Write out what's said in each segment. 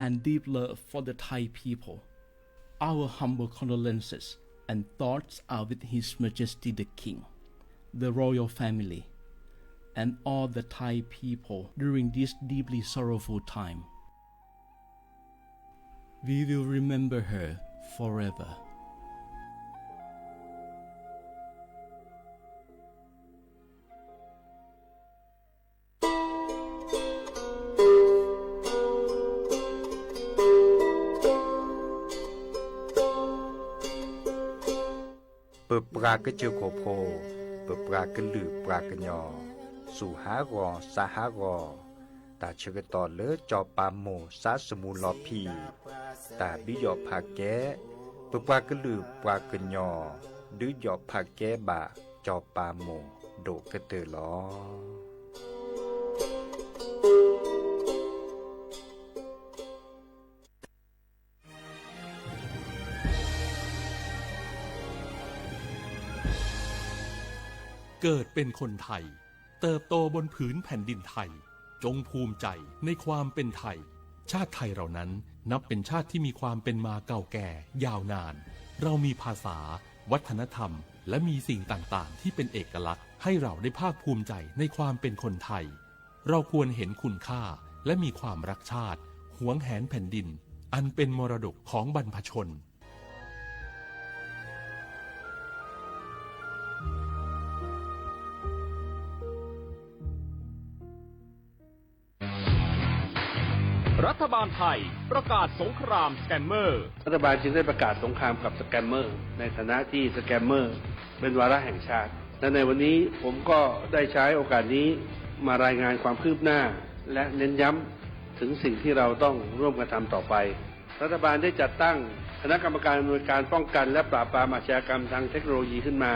and deep love for the Thai people. Our humble condolences and thoughts are with His Majesty the King, the royal family, and all the Thai people during this deeply sorrowful time. We will remember her forever. ပပှၤကစၢၢ်ခိၣ်ဖိ, ပပှၤကလုာ်ပှၤကညီ, စူၢ်ဟးဂီၤစါဟးဂီၤ, တၢ်ဆၢကတီၢ်လၢစီၤပၤမိၢ်စါစမူလီၤဖံး, တၢ်ဒုးယီၣ်ဖးကဲ, ပပှၤကလုာ်ပှၤကညီ, ဒုးယီၣ်ဖးကဲဘၣ်စီၤပၤမိၢ်ဒိၣ်ကတၢၢ်လီၤ. เกิดเป็นคนไทย เติบโตบนผืนแผ่นดินไทย จงภูมิใจในความเป็นไทย ชาติไทยเรานั้นนับเป็นชาติที่มีความเป็นมาเก่าแก่ยาวนาน เรามีภาษา วัฒนธรรม และมีสิ่งต่างๆ ที่เป็นเอกลักษณ์ ให้เราได้ภาคภูมิใจในความเป็นคนไทย เราควรเห็นคุณค่า และมีความรักชาติ หวงแหนแผ่นดิน อันเป็นมรดกของบรรพชน รัฐบาลไทยประกาศสงครามสแกมเมอร์ รัฐบาลจึงได้ประกาศสงครามกับสแกมเมอร์ ในฐานะที่สแกมเมอร์เป็นวาระแห่งชาติ และในวันนี้ผมก็ได้ใช้โอกาสนี้มารายงานความคืบหน้า และเน้นย้ำถึงสิ่งที่เราต้องร่วมกันทำต่อไป รัฐบาลได้จัดตั้งคณะกรรมการอำนวยการป้องกันและปราบปรามอาชญากรรมทางเทคโนโลยีขึ้นมา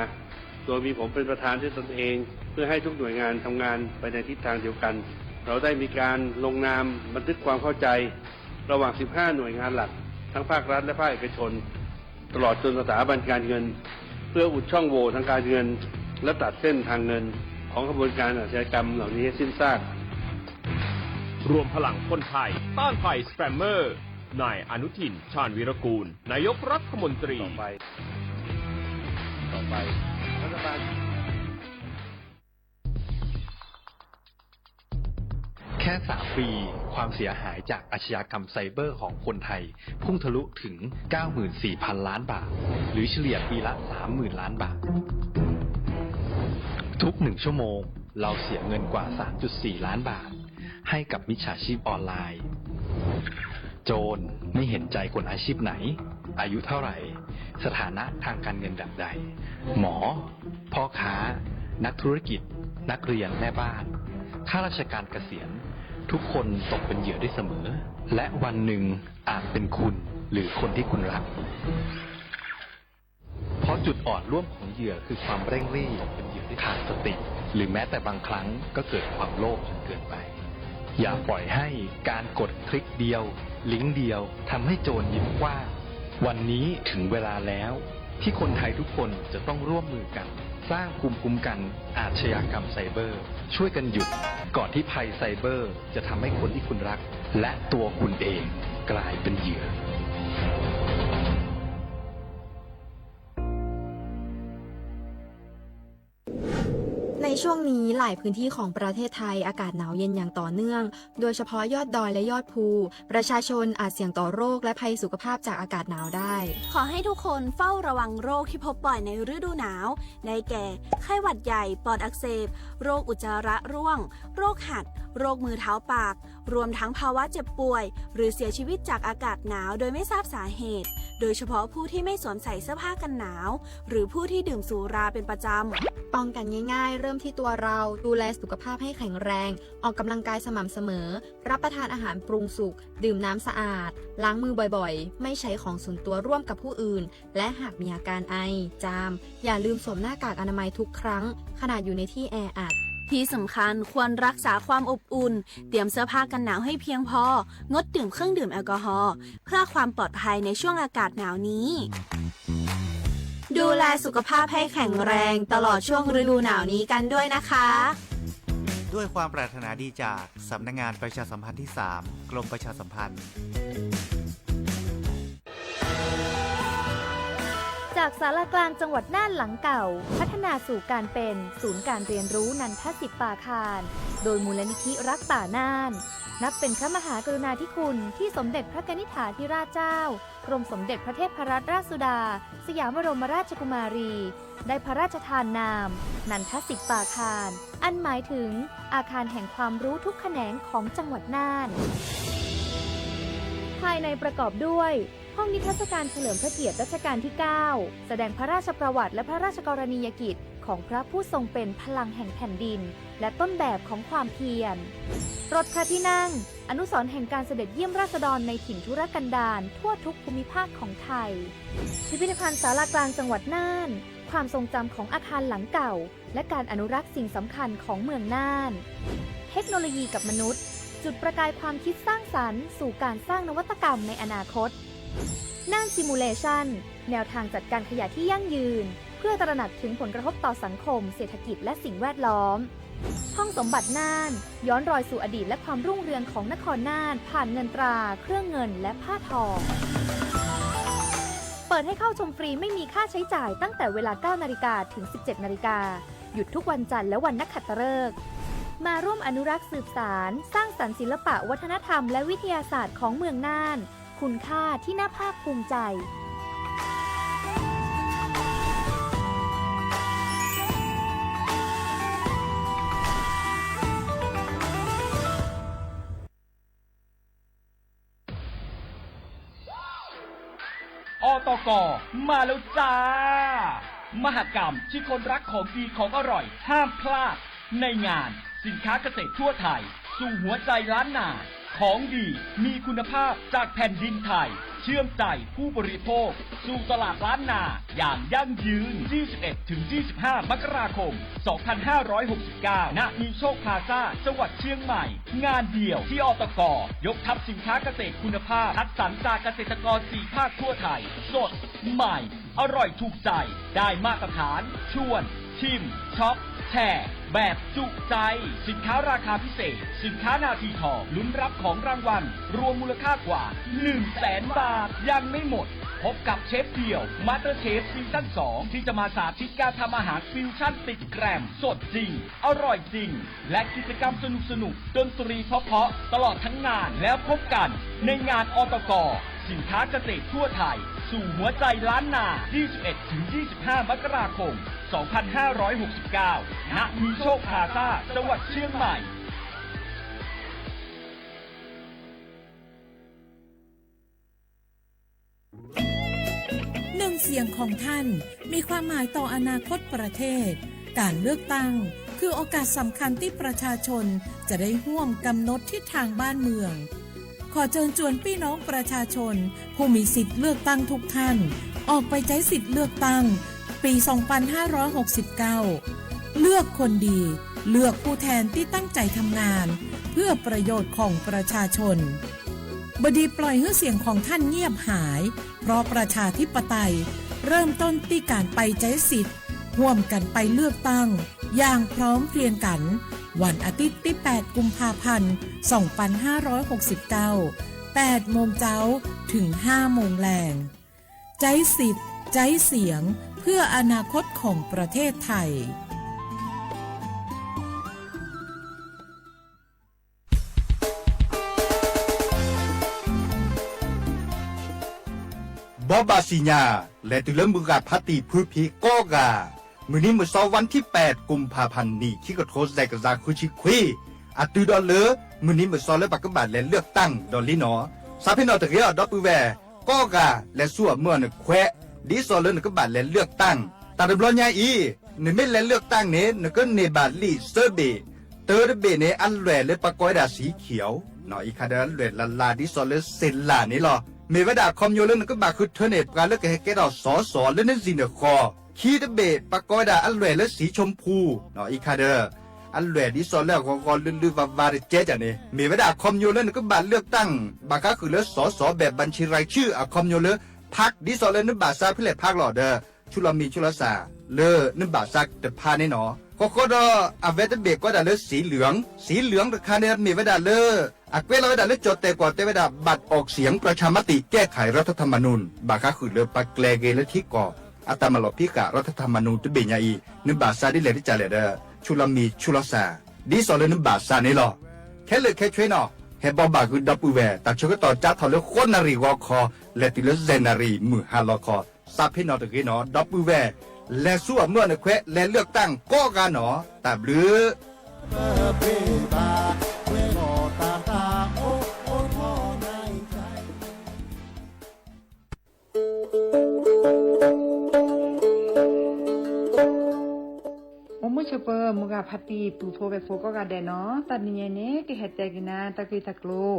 โดยมีผมเป็นประธานด้วยตนเอง เพื่อให้ทุกหน่วยงานทำงานไปในทิศทางเดียวกัน เราได้มีการลงนามบันทึกความเข้าใจ ระหว่าง สิบห้า หน่วยงานหลัก ทั้งภาครัฐและภาคเอกชน ตลอดจนสถาบันการเงิน เพื่ออุดช่องโหว่ทางการเงิน และตัดเส้นทางเงินของขบวนการอาชญากรรมเหล่านี้ให้สิ้นซาก รวมพลังคนไทยต้านภัยสแกมเมอร์ นายอนุทิน ชาญวีรกูล นายกรัฐมนตรี ต่อไป ต่อไป รัฐบาล แค่ สาม ปี ความเสียหายจากอาชญากรรมไซเบอร์ของคนไทย พุ่งทะลุถึง เก้าหมื่นสี่พัน ล้านบาท หรือเฉลี่ยปีละ สามหมื่น ล้านบาท ทุกหนึ่งชั่วโมง เราเสียเงินกว่า สามจุดสี่ ล้านบาท ให้กับมิจฉาชีพออนไลน์ โจรไม่เห็นใจคนอาชีพไหน อายุเท่าไหร่ สถานะทางการเงินแบบใด หมอ พ่อค้า นักธุรกิจ นักเรียน แม่บ้าน ข้าราชการเกษียณ ทุกคนตกเป็นเหยื่อได้เสมอ และวันหนึ่งอาจเป็นคุณ หรือคนที่คุณรัก เพราะจุดอ่อนร่วมของเหยื่อคือความเร่งรีบ ขาดสติ หรือแม้แต่บางครั้งก็เกิดความโลภจนเกินไป อย่าปล่อยให้การกดคลิกเดียว ลิงก์เดียว ทำให้โจรยิ้มกว้าง วันนี้ถึงเวลาแล้ว ที่คนไทยทุกคนจะต้องร่วมมือกัน สร้างภูมิคุ้มกันอาชญากรรมไซเบอร์ ช่วยกันหยุด ก่อนที่ภัยไซเบอร์จะทำให้คนที่คุณรัก และตัวคุณเองกลายเป็นเหยื่อ ในช่วงนี้หลายพื้นที่ของประเทศไทยอากาศหนาวเย็นอย่างต่อเนื่อง โดยเฉพาะยอดดอยและยอดภู ประชาชนอาจเสี่ยงต่อโรคและภัยสุขภาพจากอากาศหนาวได้ ขอให้ทุกคนเฝ้าระวังโรคที่พบบ่อยในฤดูหนาว ได้แก่ ไข้หวัดใหญ่ ปอดอักเสบ โรคอุจจาระร่วง โรคหัด โรคมือเท้าปาก รวมทั้งภาวะเจ็บป่วย หรือเสียชีวิตจากอากาศหนาวโดยไม่ทราบสาเหตุ โดยเฉพาะผู้ที่ไม่สวมใส่เสื้อผ้ากันหนาว หรือผู้ที่ดื่มสุราเป็นประจำ ป้องกันง่ายๆ เริ่มที่ตัวเรา ดูแลสุขภาพให้แข็งแรง ออกกำลังกายสม่ำเสมอ รับประทานอาหารปรุงสุก ดื่มน้ำสะอาด ล้างมือบ่อยๆ ไม่ใช้ของส่วนตัวร่วมกับผู้อื่น และหากมีอาการไอ จาม อย่าลืมสวมหน้ากากอนามัยทุกครั้ง ขณะอยู่ในที่แออัด ที่สำคัญควรรักษาความอบอุ่น เตรียมเสื้อผ้ากันหนาวให้เพียงพอ งดดื่มเครื่องดื่มแอลกอฮอล์ เพื่อความปลอดภัยในช่วงอากาศหนาวนี้ ดูแลสุขภาพให้แข็งแรงตลอดช่วงฤดูหนาวนี้กันด้วยนะคะ ด้วยความปรารถนาดีจากสำนักงานประชาสัมพันธ์ที่สาม กรมประชาสัมพันธ์ จากศาลากลางจังหวัดน่านหลังเก่า พัฒนาสู่การเป็นศูนย์การเรียนรู้นันทสิปปาคาร โดยมูลนิธิรักป่าน่าน นับเป็นพระมหากรุณาธิคุณที่สมเด็จพระกนิษฐาธิราชเจ้า กรมสมเด็จพระเทพรัตนราชสุดา สยามบรมราชกุมารี ได้พระราชทานนาม นันทสิปปาคาร อันหมายถึงอาคารแห่งความรู้ทุกแขนงของจังหวัดน่าน ภายในประกอบด้วย ห้องนิทรรศการเฉลิมพระเกียรติรัชกาลที่ เก้า แสดงพระราชประวัติและพระราชกรณียกิจของพระผู้ทรงเป็นพลังแห่งแผ่นดิน และต้นแบบของความเพียร รถพระที่นั่ง อนุสรณ์แห่งการเสด็จเยี่ยมราษฎรในถิ่นทุรกันดารทั่วทุกภูมิภาคของไทย พิพิธภัณฑ์ศาลากลางจังหวัดน่าน ความทรงจำของอาคารหลังเก่า และการอนุรักษ์สิ่งสำคัญของเมืองน่าน เทคโนโลยีกับมนุษย์ จุดประกายความคิดสร้างสรรค์สู่การสร้างนวัตกรรมในอนาคต น่าน Simulation แนวทางจัดการขยะที่ยั่งยืน เพื่อตระหนักถึงผลกระทบต่อสังคม เศรษฐกิจ และสิ่งแวดล้อม ห้องสมบัติน่าน ย้อนรอยสู่อดีตและความรุ่งเรืองของนครน่าน ผ่านเงินตรา เครื่องเงิน และผ้าทอง เปิดให้เข้าชมฟรีไม่มีค่าใช้จ่ายตั้งแต่เวลา เก้านาฬิกา ถึง สิบเจ็ดนาฬิกา หยุดทุกวันจันทร์และวันนักขัตฤกษ์ มาร่วมอนุรักษ์สืบสาน สร้างสรรค์ศิลปะวัฒนธรรมและวิทยาศาสตร์ของเมืองน่าน คุณค่าที่น่าภาคภูมิใจ อตก มาแล้วจ้า มหกรรมที่คนรักของดีของอร่อยห้ามพลาด ในงานสินค้าเกษตรทั่วไทย สู่หัวใจล้านนา ของดีมีคุณภาพจากแผ่นดินไทย เชื่อมใจผู้บริโภค สู่ตลาดล้านนา อย่างยั่งยืน ยี่สิบเอ็ดถึงยี่สิบห้า มกราคม สองพันห้าร้อยหกสิบเก้า ณ มีโชคพลาซ่า จังหวัดเชียงใหม่ งานเดียวที่ อตก ยกทัพสินค้าเกษตรคุณภาพ คัดสรรจากเกษตรกรสี่ภาคทั่วไทย สด ใหม่ อร่อยถูกใจ ได้มาตรฐาน ชวน ชิม ช็อป แชร์ แบบจุใจ สินค้าราคาพิเศษ สินค้านาทีทอง ลุ้นรับของรางวัล รวมมูลค่ากว่า หนึ่งแสนบาท ยังไม่หมด พบกับเชฟเดี่ยว มาสเตอร์เชฟซีซั่นสอง ที่จะมาสาธิตการทำอาหารฟิวชั่นติดแกรม สดจริง อร่อยจริง และกิจกรรมสนุกๆ ดนตรีเพราะๆ ตลอดทั้งงาน แล้วพบกันในงาน อตก สินค้าเกษตรทั่วไทย สู่หัวใจล้านนา ยี่สิบเอ็ดถึงยี่สิบห้า มกราคม สองพันห้าร้อยหกสิบเก้า ณ มีโชคพลาซ่า จังหวัดเชียงใหม่ หนึ่งเสียงของท่านมีความหมายต่ออนาคตประเทศ การเลือกตั้งคือโอกาสสำคัญที่ประชาชนจะได้ร่วมกำหนดทิศทางบ้านเมือง ขอเชิญชวนพี่น้องประชาชนผู้มีสิทธิ์เลือกตั้งทุกท่าน ออกไปใจ๊สิทธิ์เลือกตั้งปี สองพันห้าร้อยหกสิบเก้า เลือกคนดี เลือกผู้แทนที่ตั้งใจทำงาน เพื่อประโยชน์ของประชาชน บ่ดีปล่อยหื้อเสียงของท่านเงียบหาย เพราะประชาธิปไตยเริ่มต้นที่การไปใจ๊สิทธิ์ ร่วมกันไปเลือกตั้งอย่างพร้อมเพรียงกัน วันอาทิตย์ที่ แปด กุมภาพันธ์ สองพันห้าร้อยหกสิบเก้า แปด โมงเจ๊า ถึง ห้า โมงแลง ใจ๊สิทธิ์ ใจ๊เสียง เพื่ออนาคตของประเทศไทย ဘီဘၣ်စံၣ်ညါ လဲၤတုၤလၢ မုၢ်ဂၤဖးတံၢ်ဖုဖံးကိးဂၤ မုၢ်နံၤမုၢ်သီ วันที่แปด กุมภาพันธ์ နံၣ်ခံကထိ စဲးကစၢ် ဃုဆံခွံ အတုၤဒီးလၢ မုၢ်နံၤမုၢ်သီလၢပကဘၣ်လဲၤ เลือกตั้ง ဒီးလံနီၤ စးဖဲနီၣ်တဂ့ၤအီၤ ဒီပုၢ်ဝဲၢ်ကိးဂၤ လဲၤဆူအမုၢ်အီၤနခွဲး ဒ်သိးလၢနကဘၣ်လဲၤ เลือกตั้ง တၢ်တဘျီညါအံၤ နမ့ၢ်လဲၤ เลือกตั้ง န့ၣ် နကန့ၢ်ဘၣ်လံာ်သၢဘ့ၣ် တၢတဘ့ၣ်န့ၣ် အလွဲၢ်လၢပကိးဝဲဒၣ် สีเขียว အံၤခါဒီး အလွဲၢ်လၢ်လၢ် ဒ်သိးလၢစ့လၢ်န့ၣ်လီၤ. မ့ၢ်ဝဲဒၣ်အခီပညီလၢနကဘၣ်ဃုထၢန့ၢ် ပှၤလၢကဟဲကဲထီၣ် สส လၢနစံၣ်နဃီၤ ခံတဘ့ၣ် ပကိးဝဲဒၣ်အလွဲၢ်လၢ สีชมพู အံၤခါဒီး အလွဲၢ်ဒ်သိးလၢအဂီၤဂီၤလုၢ်လုၢ်ဝါဝါတကဲကန့ၣ် မ့ၢ်ဝဲဒၣ်အခီပညီလၢနကဘၣ် เลือกตั้ง ဘၣ်ဃးဃုာ်လၢ สส แบบบัญชีรายชื่อ အခီပညီလၢ พรรค ဒ်သိးလၢနဘၣ်စးဖဲလဲၣ် พรรค လီၤဒီး ဆူလီၤမံၤဆူလီၤစၢ် လၢနဘၣ်စးတဖၣ်န့ၣ်နီၤ. ဃီဃီဒီး အဝဲတဘ့ၣ်ကိးဝဲဒၣ်လၢ สีเหลือง สีเหลือง တခါန့ၣ် မ့ၢ်ဝဲဒၣ်လၢ အကွဲးလီၤဝဲဒၣ်လၢ ကၠီၣ်တဲၣ်ကွီၢ်တဲဝဲဒၣ် บัตรออกเสียงประชามติแก้ไขรัฐธรรมนูญ ဘၣ်ဃးဃုာ်လၢပှၤကျဲၤဂ့ၤလၢထံကီၢ် အတၢ်မၤလီၤဖံးဃာ် ရၢထထၢမနူ တဘ့ၣ်ညါအံၤ နဘၣ်စးဒ်လဲၣ်တကးလဲၣ်ဒီး ဆူလီၤမံၤဆူလီၤစၢ် ဒ်သိးလၢနဘၣ်စးန့ၣ်လီၤ. ခဲလၢာ်ခဲဆ့နီၤ ဟဲဘီဘၣ်ဃုာ်ဒီပုၢ်ဝဲၢ် တၢ်ဆၢကတီၢ်ကၠါထီၣ်လၢဃိးနၣ်ရံၣ်ဂီၤခီ လဲၤတုၤလၢယဲၢ်နၣ်ရံၣ်မုၢ်ဟါလီၤခီ စးဖ့နီၤတဂ့ၤနီၤ ဒီပုၢ်ဝဲၢ် လဲၤဆူအမုၢ်အနခွဲး လဲၤလၢတၢ်ကိးဂၤနီၤ တၢ်ဘျုး အိၣ်မုာ်ဆိးပၢၤ မုၢ်ဂၤဖါတံၢ် ပုၢ်ဖိဝဲၢ်ဖိကိးဂၤဒဲးနီၤ တနံၤညါန့ၣ် ကဟဲတဲက့ၤနၤ တၢ်ဂ့ၢ်တၢ်ကျိၤ,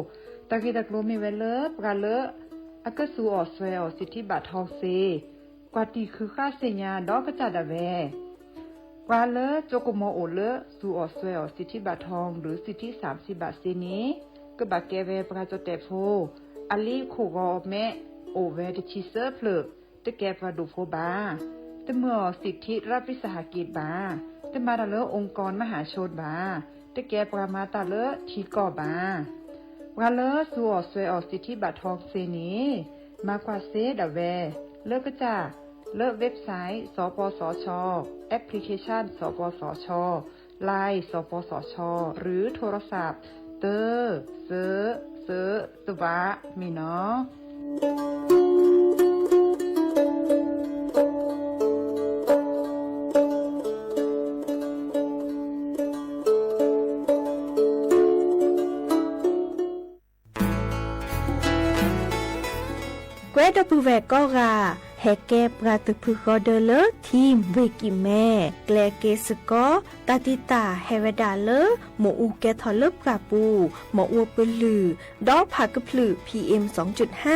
တၢ်ဂ့ၢ်တၢ်ကျိၤမ့ၢ်ဝဲလၢ ပှၤလၢ အကစူးအီၣ်စွဲအီၤ စံးထံဘၣ်ထီသ့, ကွၢ်တံၢ်ဃုဃၣ်သ့ၣ်ညါဒီးကစၢ်ဒၣ်ဝဲ ပှၤလၢကၠိကမီၤအိၣ်လၢ စူးအီၣ်စွဲအီၤ စံးထံဘၣ်ထီ ဒီးစံးထံစၣ်စံးဘၣ်စ့န့ၣ် ကဘၣ်ကဲဝဲပှၤကၠိတဲာ်ဖိ, အလံာ်ခိၣ်ဂီၤအမဲ အိၣ်ဝဲတဆံသၢဖျၢၣ်, တကဲပှၤဒိၣ်ဖိဘၣ်. တမၢအီၤ စံးထံရၣ်ပံၣ်စဟးက့း ဘၣ်. တမၤတၢ်လၢ အူကီၢ်မဟးဆိ ဘၣ်. တကဲပှၤမၤတၢ်လၢထံကီၢ်ဘၣ်. ပှၤလၢစူးအီၣ်စွဲအီၤ စံးထံဘၣ်ထီသ့န့ၣ် မၤကွၢ်စ့ဒၣ်ဝဲ လၢကစၢ် လၢ website စီၤပီစီၤဆီ, application စီၤပီစီၤဆီ, Line စီၤပီစီၤဆီ, ឬ ထိရစးပ် တၢ စၢ စၢ တဝး မ့ၢ်နီၤ. ကွဲဒီပုၢ်ဝဲၢ်ကိးဂၤ ဟဲကဲပှၤတဖုဃီဒၢလၢ Team ဝ့ၢ်ကံၢ်မဲ ကျဲက့ၤစ့ၢ်ကီး တၢ်တံာ်တာ်ဟဲဝဲဒၣ်လၢ မ့ၣ်အူကဲထီၣ်လၢပှၢ်ပူၤ, မ့ၣ်အူပလုၢ်, ဒီးဖးကဖျုး PM စူၤ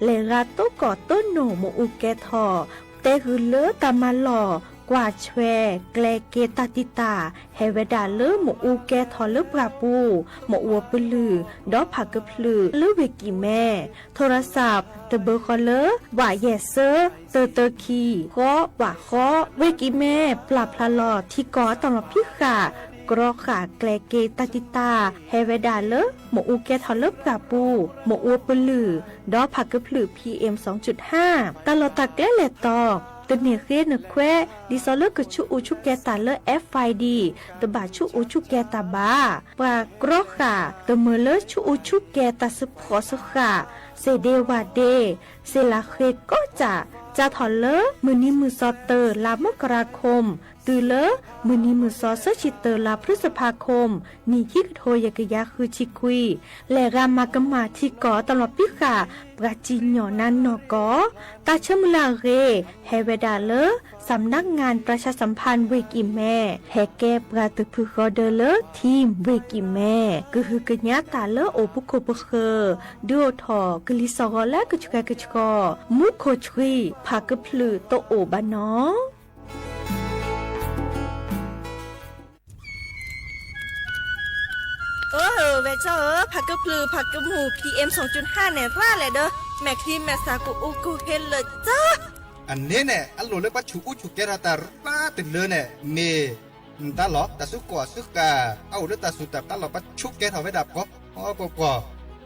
လဲၤဂၤတိကိးတိနိၣ် မ့ၣ်အူကဲထီၣ် တဲဂုာ်လၢတၢ်မၤလီၢ် ကွၢ်ဆွဲ ကျဲက့ၤတၢ်တံာ်တာ် ဟဲဝဲဒၣ်လၢ မ့ၣ်အူကဲထီၣ်လၢပှၢ်ပူၤ, မ့ၣ်အူပလုၢ်, ဒီးဖးကဖျုးလၢဝ့ၢ်ကံၢ်မဲ, ထိရစးပ် တဘၢဃီလၢ ဝးယဲၢ်စၢ တၢတၢခံ ဃီဝးဃီ, ဝ့ၢ်ကံၢ်မဲ ပျၢ်ဖျါလီၤထံကီၢ်အတၢ်လီၤဖံးဃာ် ကြီဃာ်ကျဲက့ၤတၢ်တံာ်တာ် ဟဲဝဲဒၣ်လၢ မ့ၣ်အူကဲထီၣ်လၢပှၢ်ပူၤ, မ့ၣ်အူပလုၢ်, ဒီးဖးကဖျုး PM စူၤ တၢ်လီၢ်တၢ်ကျဲလဲၤတီၤ တန့ၢ်ဃ့နခွဲး ဒ်သိးလၢကဆူးအူဆူးကဲၤတၢ်လၢ FID တဘၣ်ဆူးအူဆူးကဲၤတၢ်ဘၣ်. ပှၤကြီဃာ် တမၢလၢဆူးအူဆူးကဲၤတၢ်စ့ဖှီၣ်စဃာ် စ့ဒ့ဝၣ်ဒ့, စ့လးဃ့ကိးကၠၢ် ကၠါထီၣ်လၢ မုၢ်နံၤမုၢ်စီၤတၢ လါမကရၤခိၣ် တုၤလၢ မုၢ်နံၤမုၢ်စီၤ သၢဆံတၢ လါဖြံးစဖါခိၣ် နံၣ်ခံကထိယဲၢ်ကယၤဃုဆံခွံ လဲၤဂၤမၤကမၣ်ထံကီၢ်တၢ်လီၤဖံးဃာ် ပှၤစံၣ်ညီၣ်နါနီၢ်ကီၢ် တၢ်ဆၢမုၢ်လၢ်အဂ့ၢ် ဟဲဝဲဒၣ်လၢ စၣ်မနါငၣ် ပြၢ်ဆၣ်စၣ်ဖၣ် ဝ့ၢ်ကံၢ်မဲ ဟဲကဲပှၤတဖုဃီဒၢလၢ ထံဝ့ၢ်ကံၢ်မဲ ကဟုကညးတၢ်လၢအိၣ်ပခိၣ်ပဃၢၤ ဒုးအိၣ်ထီၣ်ကလံၤစၢ်ဂီၤလၢကဆှဲကဆှီ မူခိၣ်ဆှံ ဖးကဖျုးတအိၣ်ဘၣ်နီၤ. အၢ ဝဲၢ်ကၠီဧၢ, ဖးကဖျုးဖးကမူၣ် PM စူၤ န့ၣ် ရၣ်လဲၣ်ဒီး မဲာ်ချံမဲာ်သၣ်ကအိၣ်ကဟ့လၢာ်ကၠီ အန့ၣ်န့ၣ် အလိၣ်လၢပှၤဆူးအူဆူးကဲထီၣ်တၢ်ရၣ်တလၢန့ၣ် မ့ၢ် တၢ်လီၢ် တၢ်စုကီၢ်စုဃၣ် အအိၣ်လၢတၢ်စူၤတၢ်ပျၢ်လီၤ ပှၤဆူးကဲထီၣ်ဝဲဒၣ်ပှီၤပှီၤပှီၤ,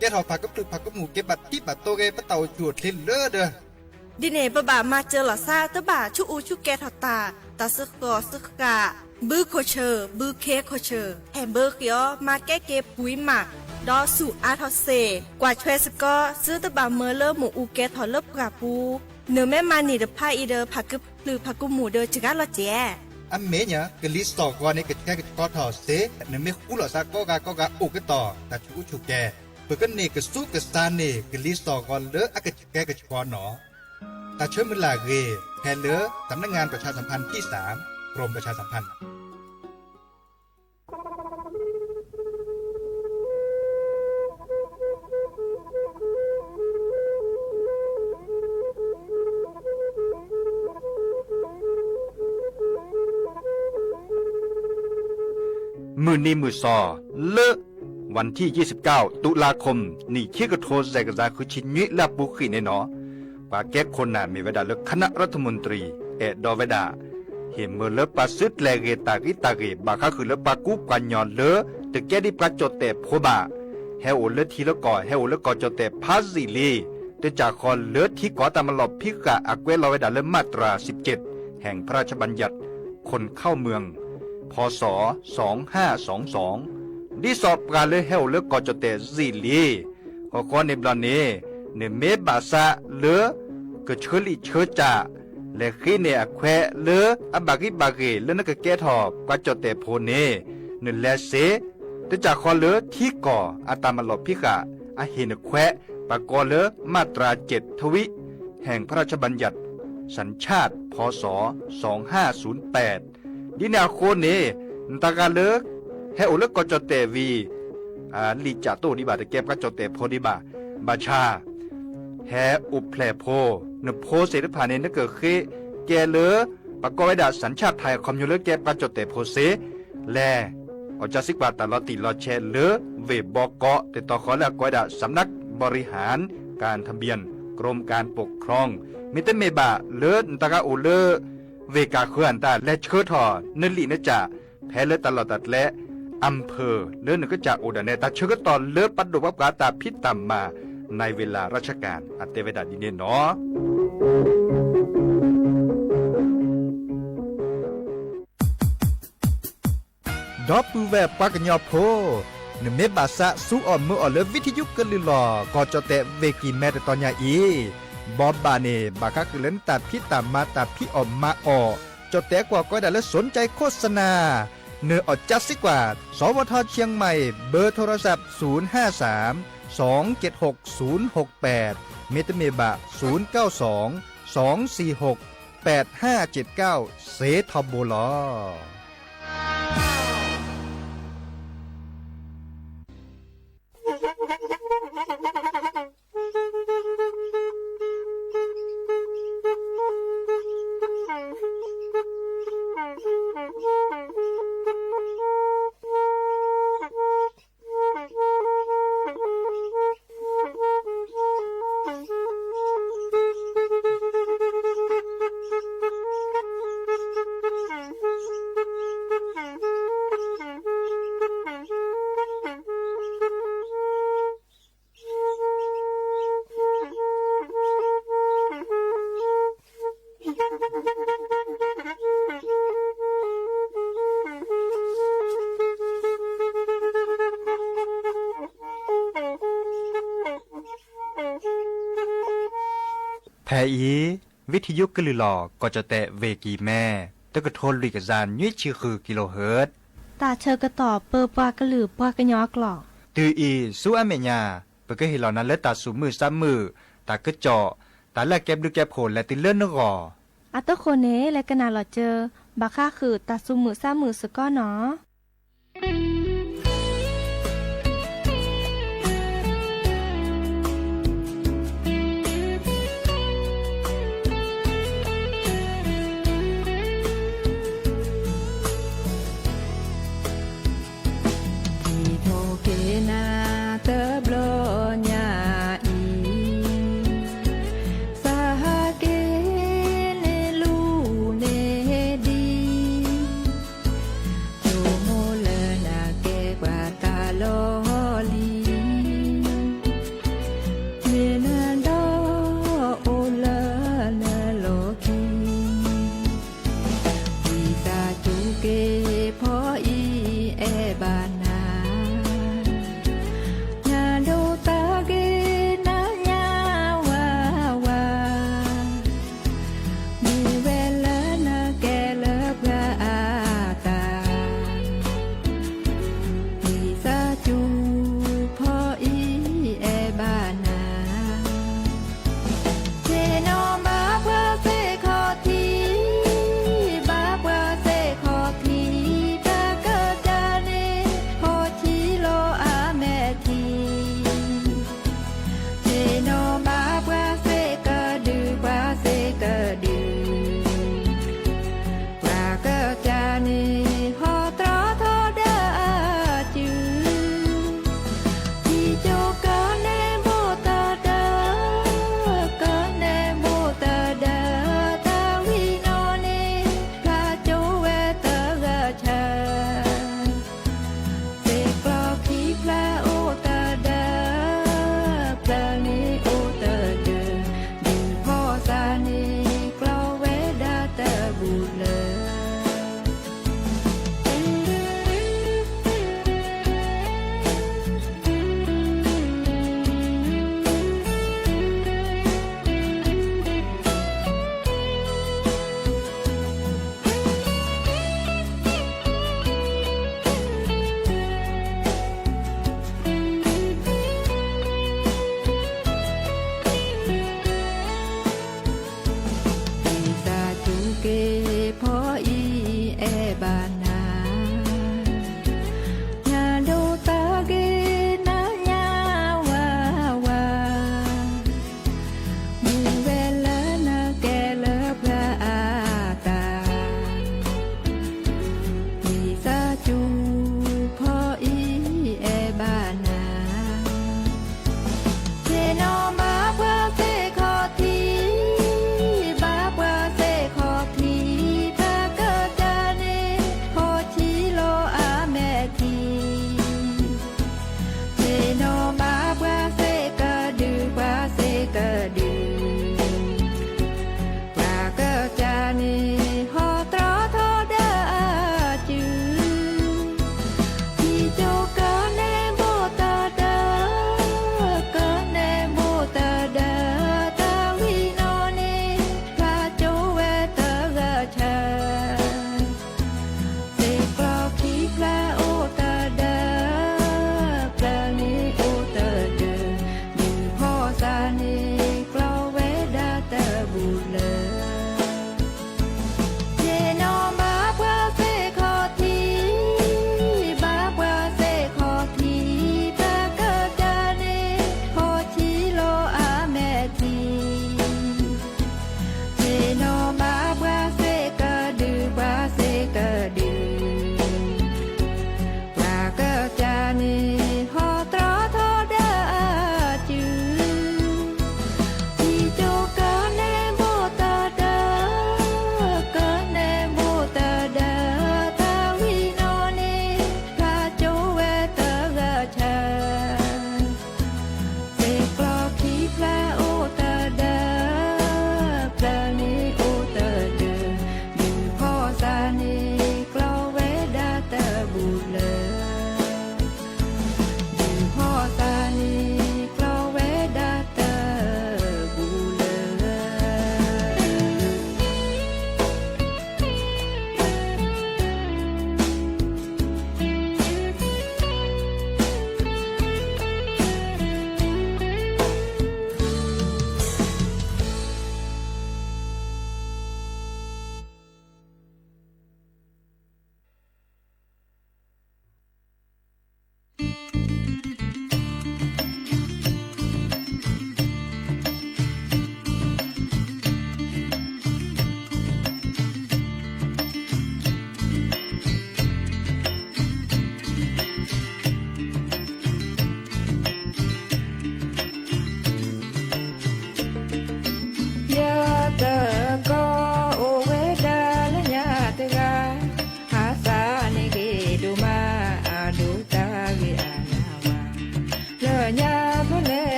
ကဲထီၣ်ဖးကဖျုးဖးကမူၣ် ကဲဘၣ်တံၢ်ဘၣ်တီဂ့ၤ ပတၢ်အိၣ်ဆူၣ်အိၣ်ချ့လၢဒီး ဒ်န့ၣ် ပဘၣ်မၤစၢၤလီၤသး တဘၣ်ဆူးအူဆူးကဲထီၣ်တၢ်, တၢ်စုကီၢ်စုဃၣ်, ဘုခိၣ်ဆၢၣ် ဘုခ့ခိၣ်ဆၢၣ် ဟဲဘၢဃ့အီၤ မၤကဲက့ၤပှံၤမး, ဒီးဆူးအါထီၣ်စ့ၢ်, ကွၢ်ဆွဲစ့ၢ်ကီး သုတဘၣ်မၢလၢမ့ၣ်အူကဲထီၣ်လၢပှၢ်ပူၤ, နမ့ၢ်မၤန့ၢ်တဖၣ်အံၤဒီး ဖးကဖျုးဖးကမူၣ်ဒီးစှၤလီၤစဲး အမ့ၢ်ညါ ကလံၤစၢ်ဂီၤန့ၣ် ကဆှဲကဆှီထီၣ်စ့ၢ်, နမ့ၢ်ဃူလိာ်သးကိးဂၤကိးဂၤအိၣ်ကတီၢ် တၢ်ဆူးအူဆူးကဲ, ပကန့ၢ်ကဆူးကစၢ်န့ၢ် ကလံၤစၢ်ဂီၤလၢအကဆှဲကဆှီနီၤ. တၢ်ဆၢမုၢ်လၢ်အဂ့ၢ် ဟဲလၢ สำนักงานประชาสัมพันธ์ที่สาม กรมประชาสัมพันธ์ မုၢ်နံၤမုၢ်စီၤ လၢ วันที่ยี่สิบเก้า ตุลาคม နံၣ်ခံကထိ ယဲၢ်ကယၤဃုဆံနွံ လၢအပူၤဃံးန့ၣ်နီၤ, ပှၤကဲခိၣ်နၢ်မ့ၢ်ဝဲဒၣ်လၢ คณะรัฐมนตรี အဲၣ်ဒိးဝဲဒၣ် ဟ့ၣ်မၢလၢပှၤစုကျဲၤဂ့ၤတၢ်ဂံၢ်တၢ်ဂ့ၢ် ဘၣ်ဃးဃုာ်လၢပှၤကူပှၤကညီလၢ တကဲဒ်ပှၤကၠိၣ်တဲၣ်ဖိဘၣ်, ဟဲအိၣ်လၢထံလၢကီၢ် ဟဲအိၣ်လၢကီၢ်ကၠိၣ်တဲၣ်ဖးယံာ်လံ, တစၢ်ဃီလၢထံကီၢ်တၢ်မၤလီၢ်ဖံးဃာ်အကွဲးလီၤဝဲဒၣ်လၢ มาตราสิบเจ็ด แห่งพระราชบัญญัติขนเข้าเมือง พ.ศ. สองห้าสองสอง ဒ်သိးပှၤလၢဟဲအိၣ်လၢကီၢ်ကၠီၣ်တဲာ်စ့ၢ်လံ ဃီဃီန့ၣ်ဘျီန့ၣ် နမ့ၢ်ဘၣ်ဆၣ်လၢ ကဆၢလံာ်ဆၢစၢ် လဲၤဃ့န့ၢ်အခွဲးလၢအဘၣ်ဂံၢ်ဘၣ်ဂ့ၤလၢနကကဲထီၣ်ပှၤကၠီၣ်တဲာ်ဖိန့ၣ် နလဲၤစ့ တစၢ်ဃီလၢထံကီၢ်အတၢ်မၤလီၢ်ဖံးဃာ်အဟ့ၣ်နခွဲး ပှၤကိးလၢ มาตราเจ็ดทวิ แห่งพระราชบัญญัติสัญชาติ พ.ศ. สองห้าศูนย์แปด ဒ်န့ၣ်အဃိန့ၣ် နတၢ်ဂၤလၢ ဟဲအိၣ်လၢကီၢ်ကၠီၣ်တဲာ်ဝံၤ လံာ်စၢ်တအိၣ်ဒံးဘၣ် တကဲပှၤကၠီၣ်တဲာ်ဖိဒံးဘၣ် ဘၣ်ဆၣ် ဟဲအိၣ်ဖျဲၣ်ဖိ နဖိသ့ၣ်တဖၣ်န့ၣ် နကဃ့ကဲလၢ ပကိးဝဲဒၣ် สัญชาติไทย အခီပညီလၢကဲပှၤကၠီၣ်တဲာ်ဖိစ့ လဲၤ အီၣ်ကၢစံကွၢ်တၢ်လီၤတံၢ်လီၤဆဲးလၢ ဝ့ၢ်ဘီကီး တတီၤဃီလၢအကိးဝဲဒၣ် สำนักบริหารการทะเบียน กรมการปกครอง မ့တမ့ၢ်ဘၣ်လၢနတၢ်ဂၤအိၣ်လၢ ဝ့ၢ်ကၢ်ဃၢၤအတၢ် လဲၤဆှၢထီၣ်နလံာ်နစၢ် ဖဲလၢတၢ်လီၢ်တၢ်ကျဲ อำเภอ လၢနကစၢ်အိၣ်ဒၣ်နဲ တၢ်ဆၢကတီၢ်လၢပဒိၣ်ပှၤပှၤတၢ်ဖံးတၢ်မၤ ในเวลาราชการ အတဲဝဲဒၣ်ဒ်န့ၣ်နီၤ ဒီပုၢ်ဝဲၢ်ပှၤကညီဖိ, နမ့ၢ်ဘၣ်ဆၣ်ဆူအီၣ်မုာ်အီၣ်လၢ ဝံထံယူကလုၢ်လီၤ ကီၢ်ကၠီၣ်တဲာ်ဝ့ၢ်ကံၢ်မဲတတီၤညါအံၤ, ဘီဘၣ်န့ၣ် ဘၣ်ဃးဃုာ်လၢနတၢ်ဖံးတၢ်မၤတၢ်ဖံးအီၣ်မၤအီၣ်, ကၠီၣ်တဲာ်ကွီၢ်ကိးဝဲဒၣ်လၢ สนใจโฆษณา, နအီၣ်ကၢစံကွၢ် สวท เชียงใหม่ เบอร์โทรศัพท์ ศูนย์ห้าสาม สองเจ็ดหก ศูนย์หกแปด မ့တမ့ၢ်ဘၣ် ศูนย์เก้าสอง สองสี่หก แปดห้าเจ็ดเก้า စ့ထီဘိလီၤ. ဖဲအံၤ ဝံထံယူကလုၢ်လီၤ ကီၢ်ကၠီၣ်တဲာ်ဝ့ၢ်ကံၢ်မဲ တကထိလွံၢ်ကယၤနွံဆံဃု kilohertz တၢ်ဆၢကတီၢ်ပၢပှၤကလုာ်ပှၤကညီအကျိာ်, တုၤအံၤဆူအမဲာ်ညါ ပကဟ့ၣ်လီၤနၤလၢတၢ်သူၣ်မုာ်သးမုာ်, တၢ်ကစီၣ်, တၢ်လၢအကဲဘျုးကဲဖှိၣ်လဲၤတုၤလၢနဂီၢ်, အတဃိန့ၣ် လဲၤကနၣ်လီၤစၢၤ ဘၣ်ဃးဃုာ်တၢ်သူၣ်မုာ်သးမုာ်စ့ၢ်ကီးနီၤ.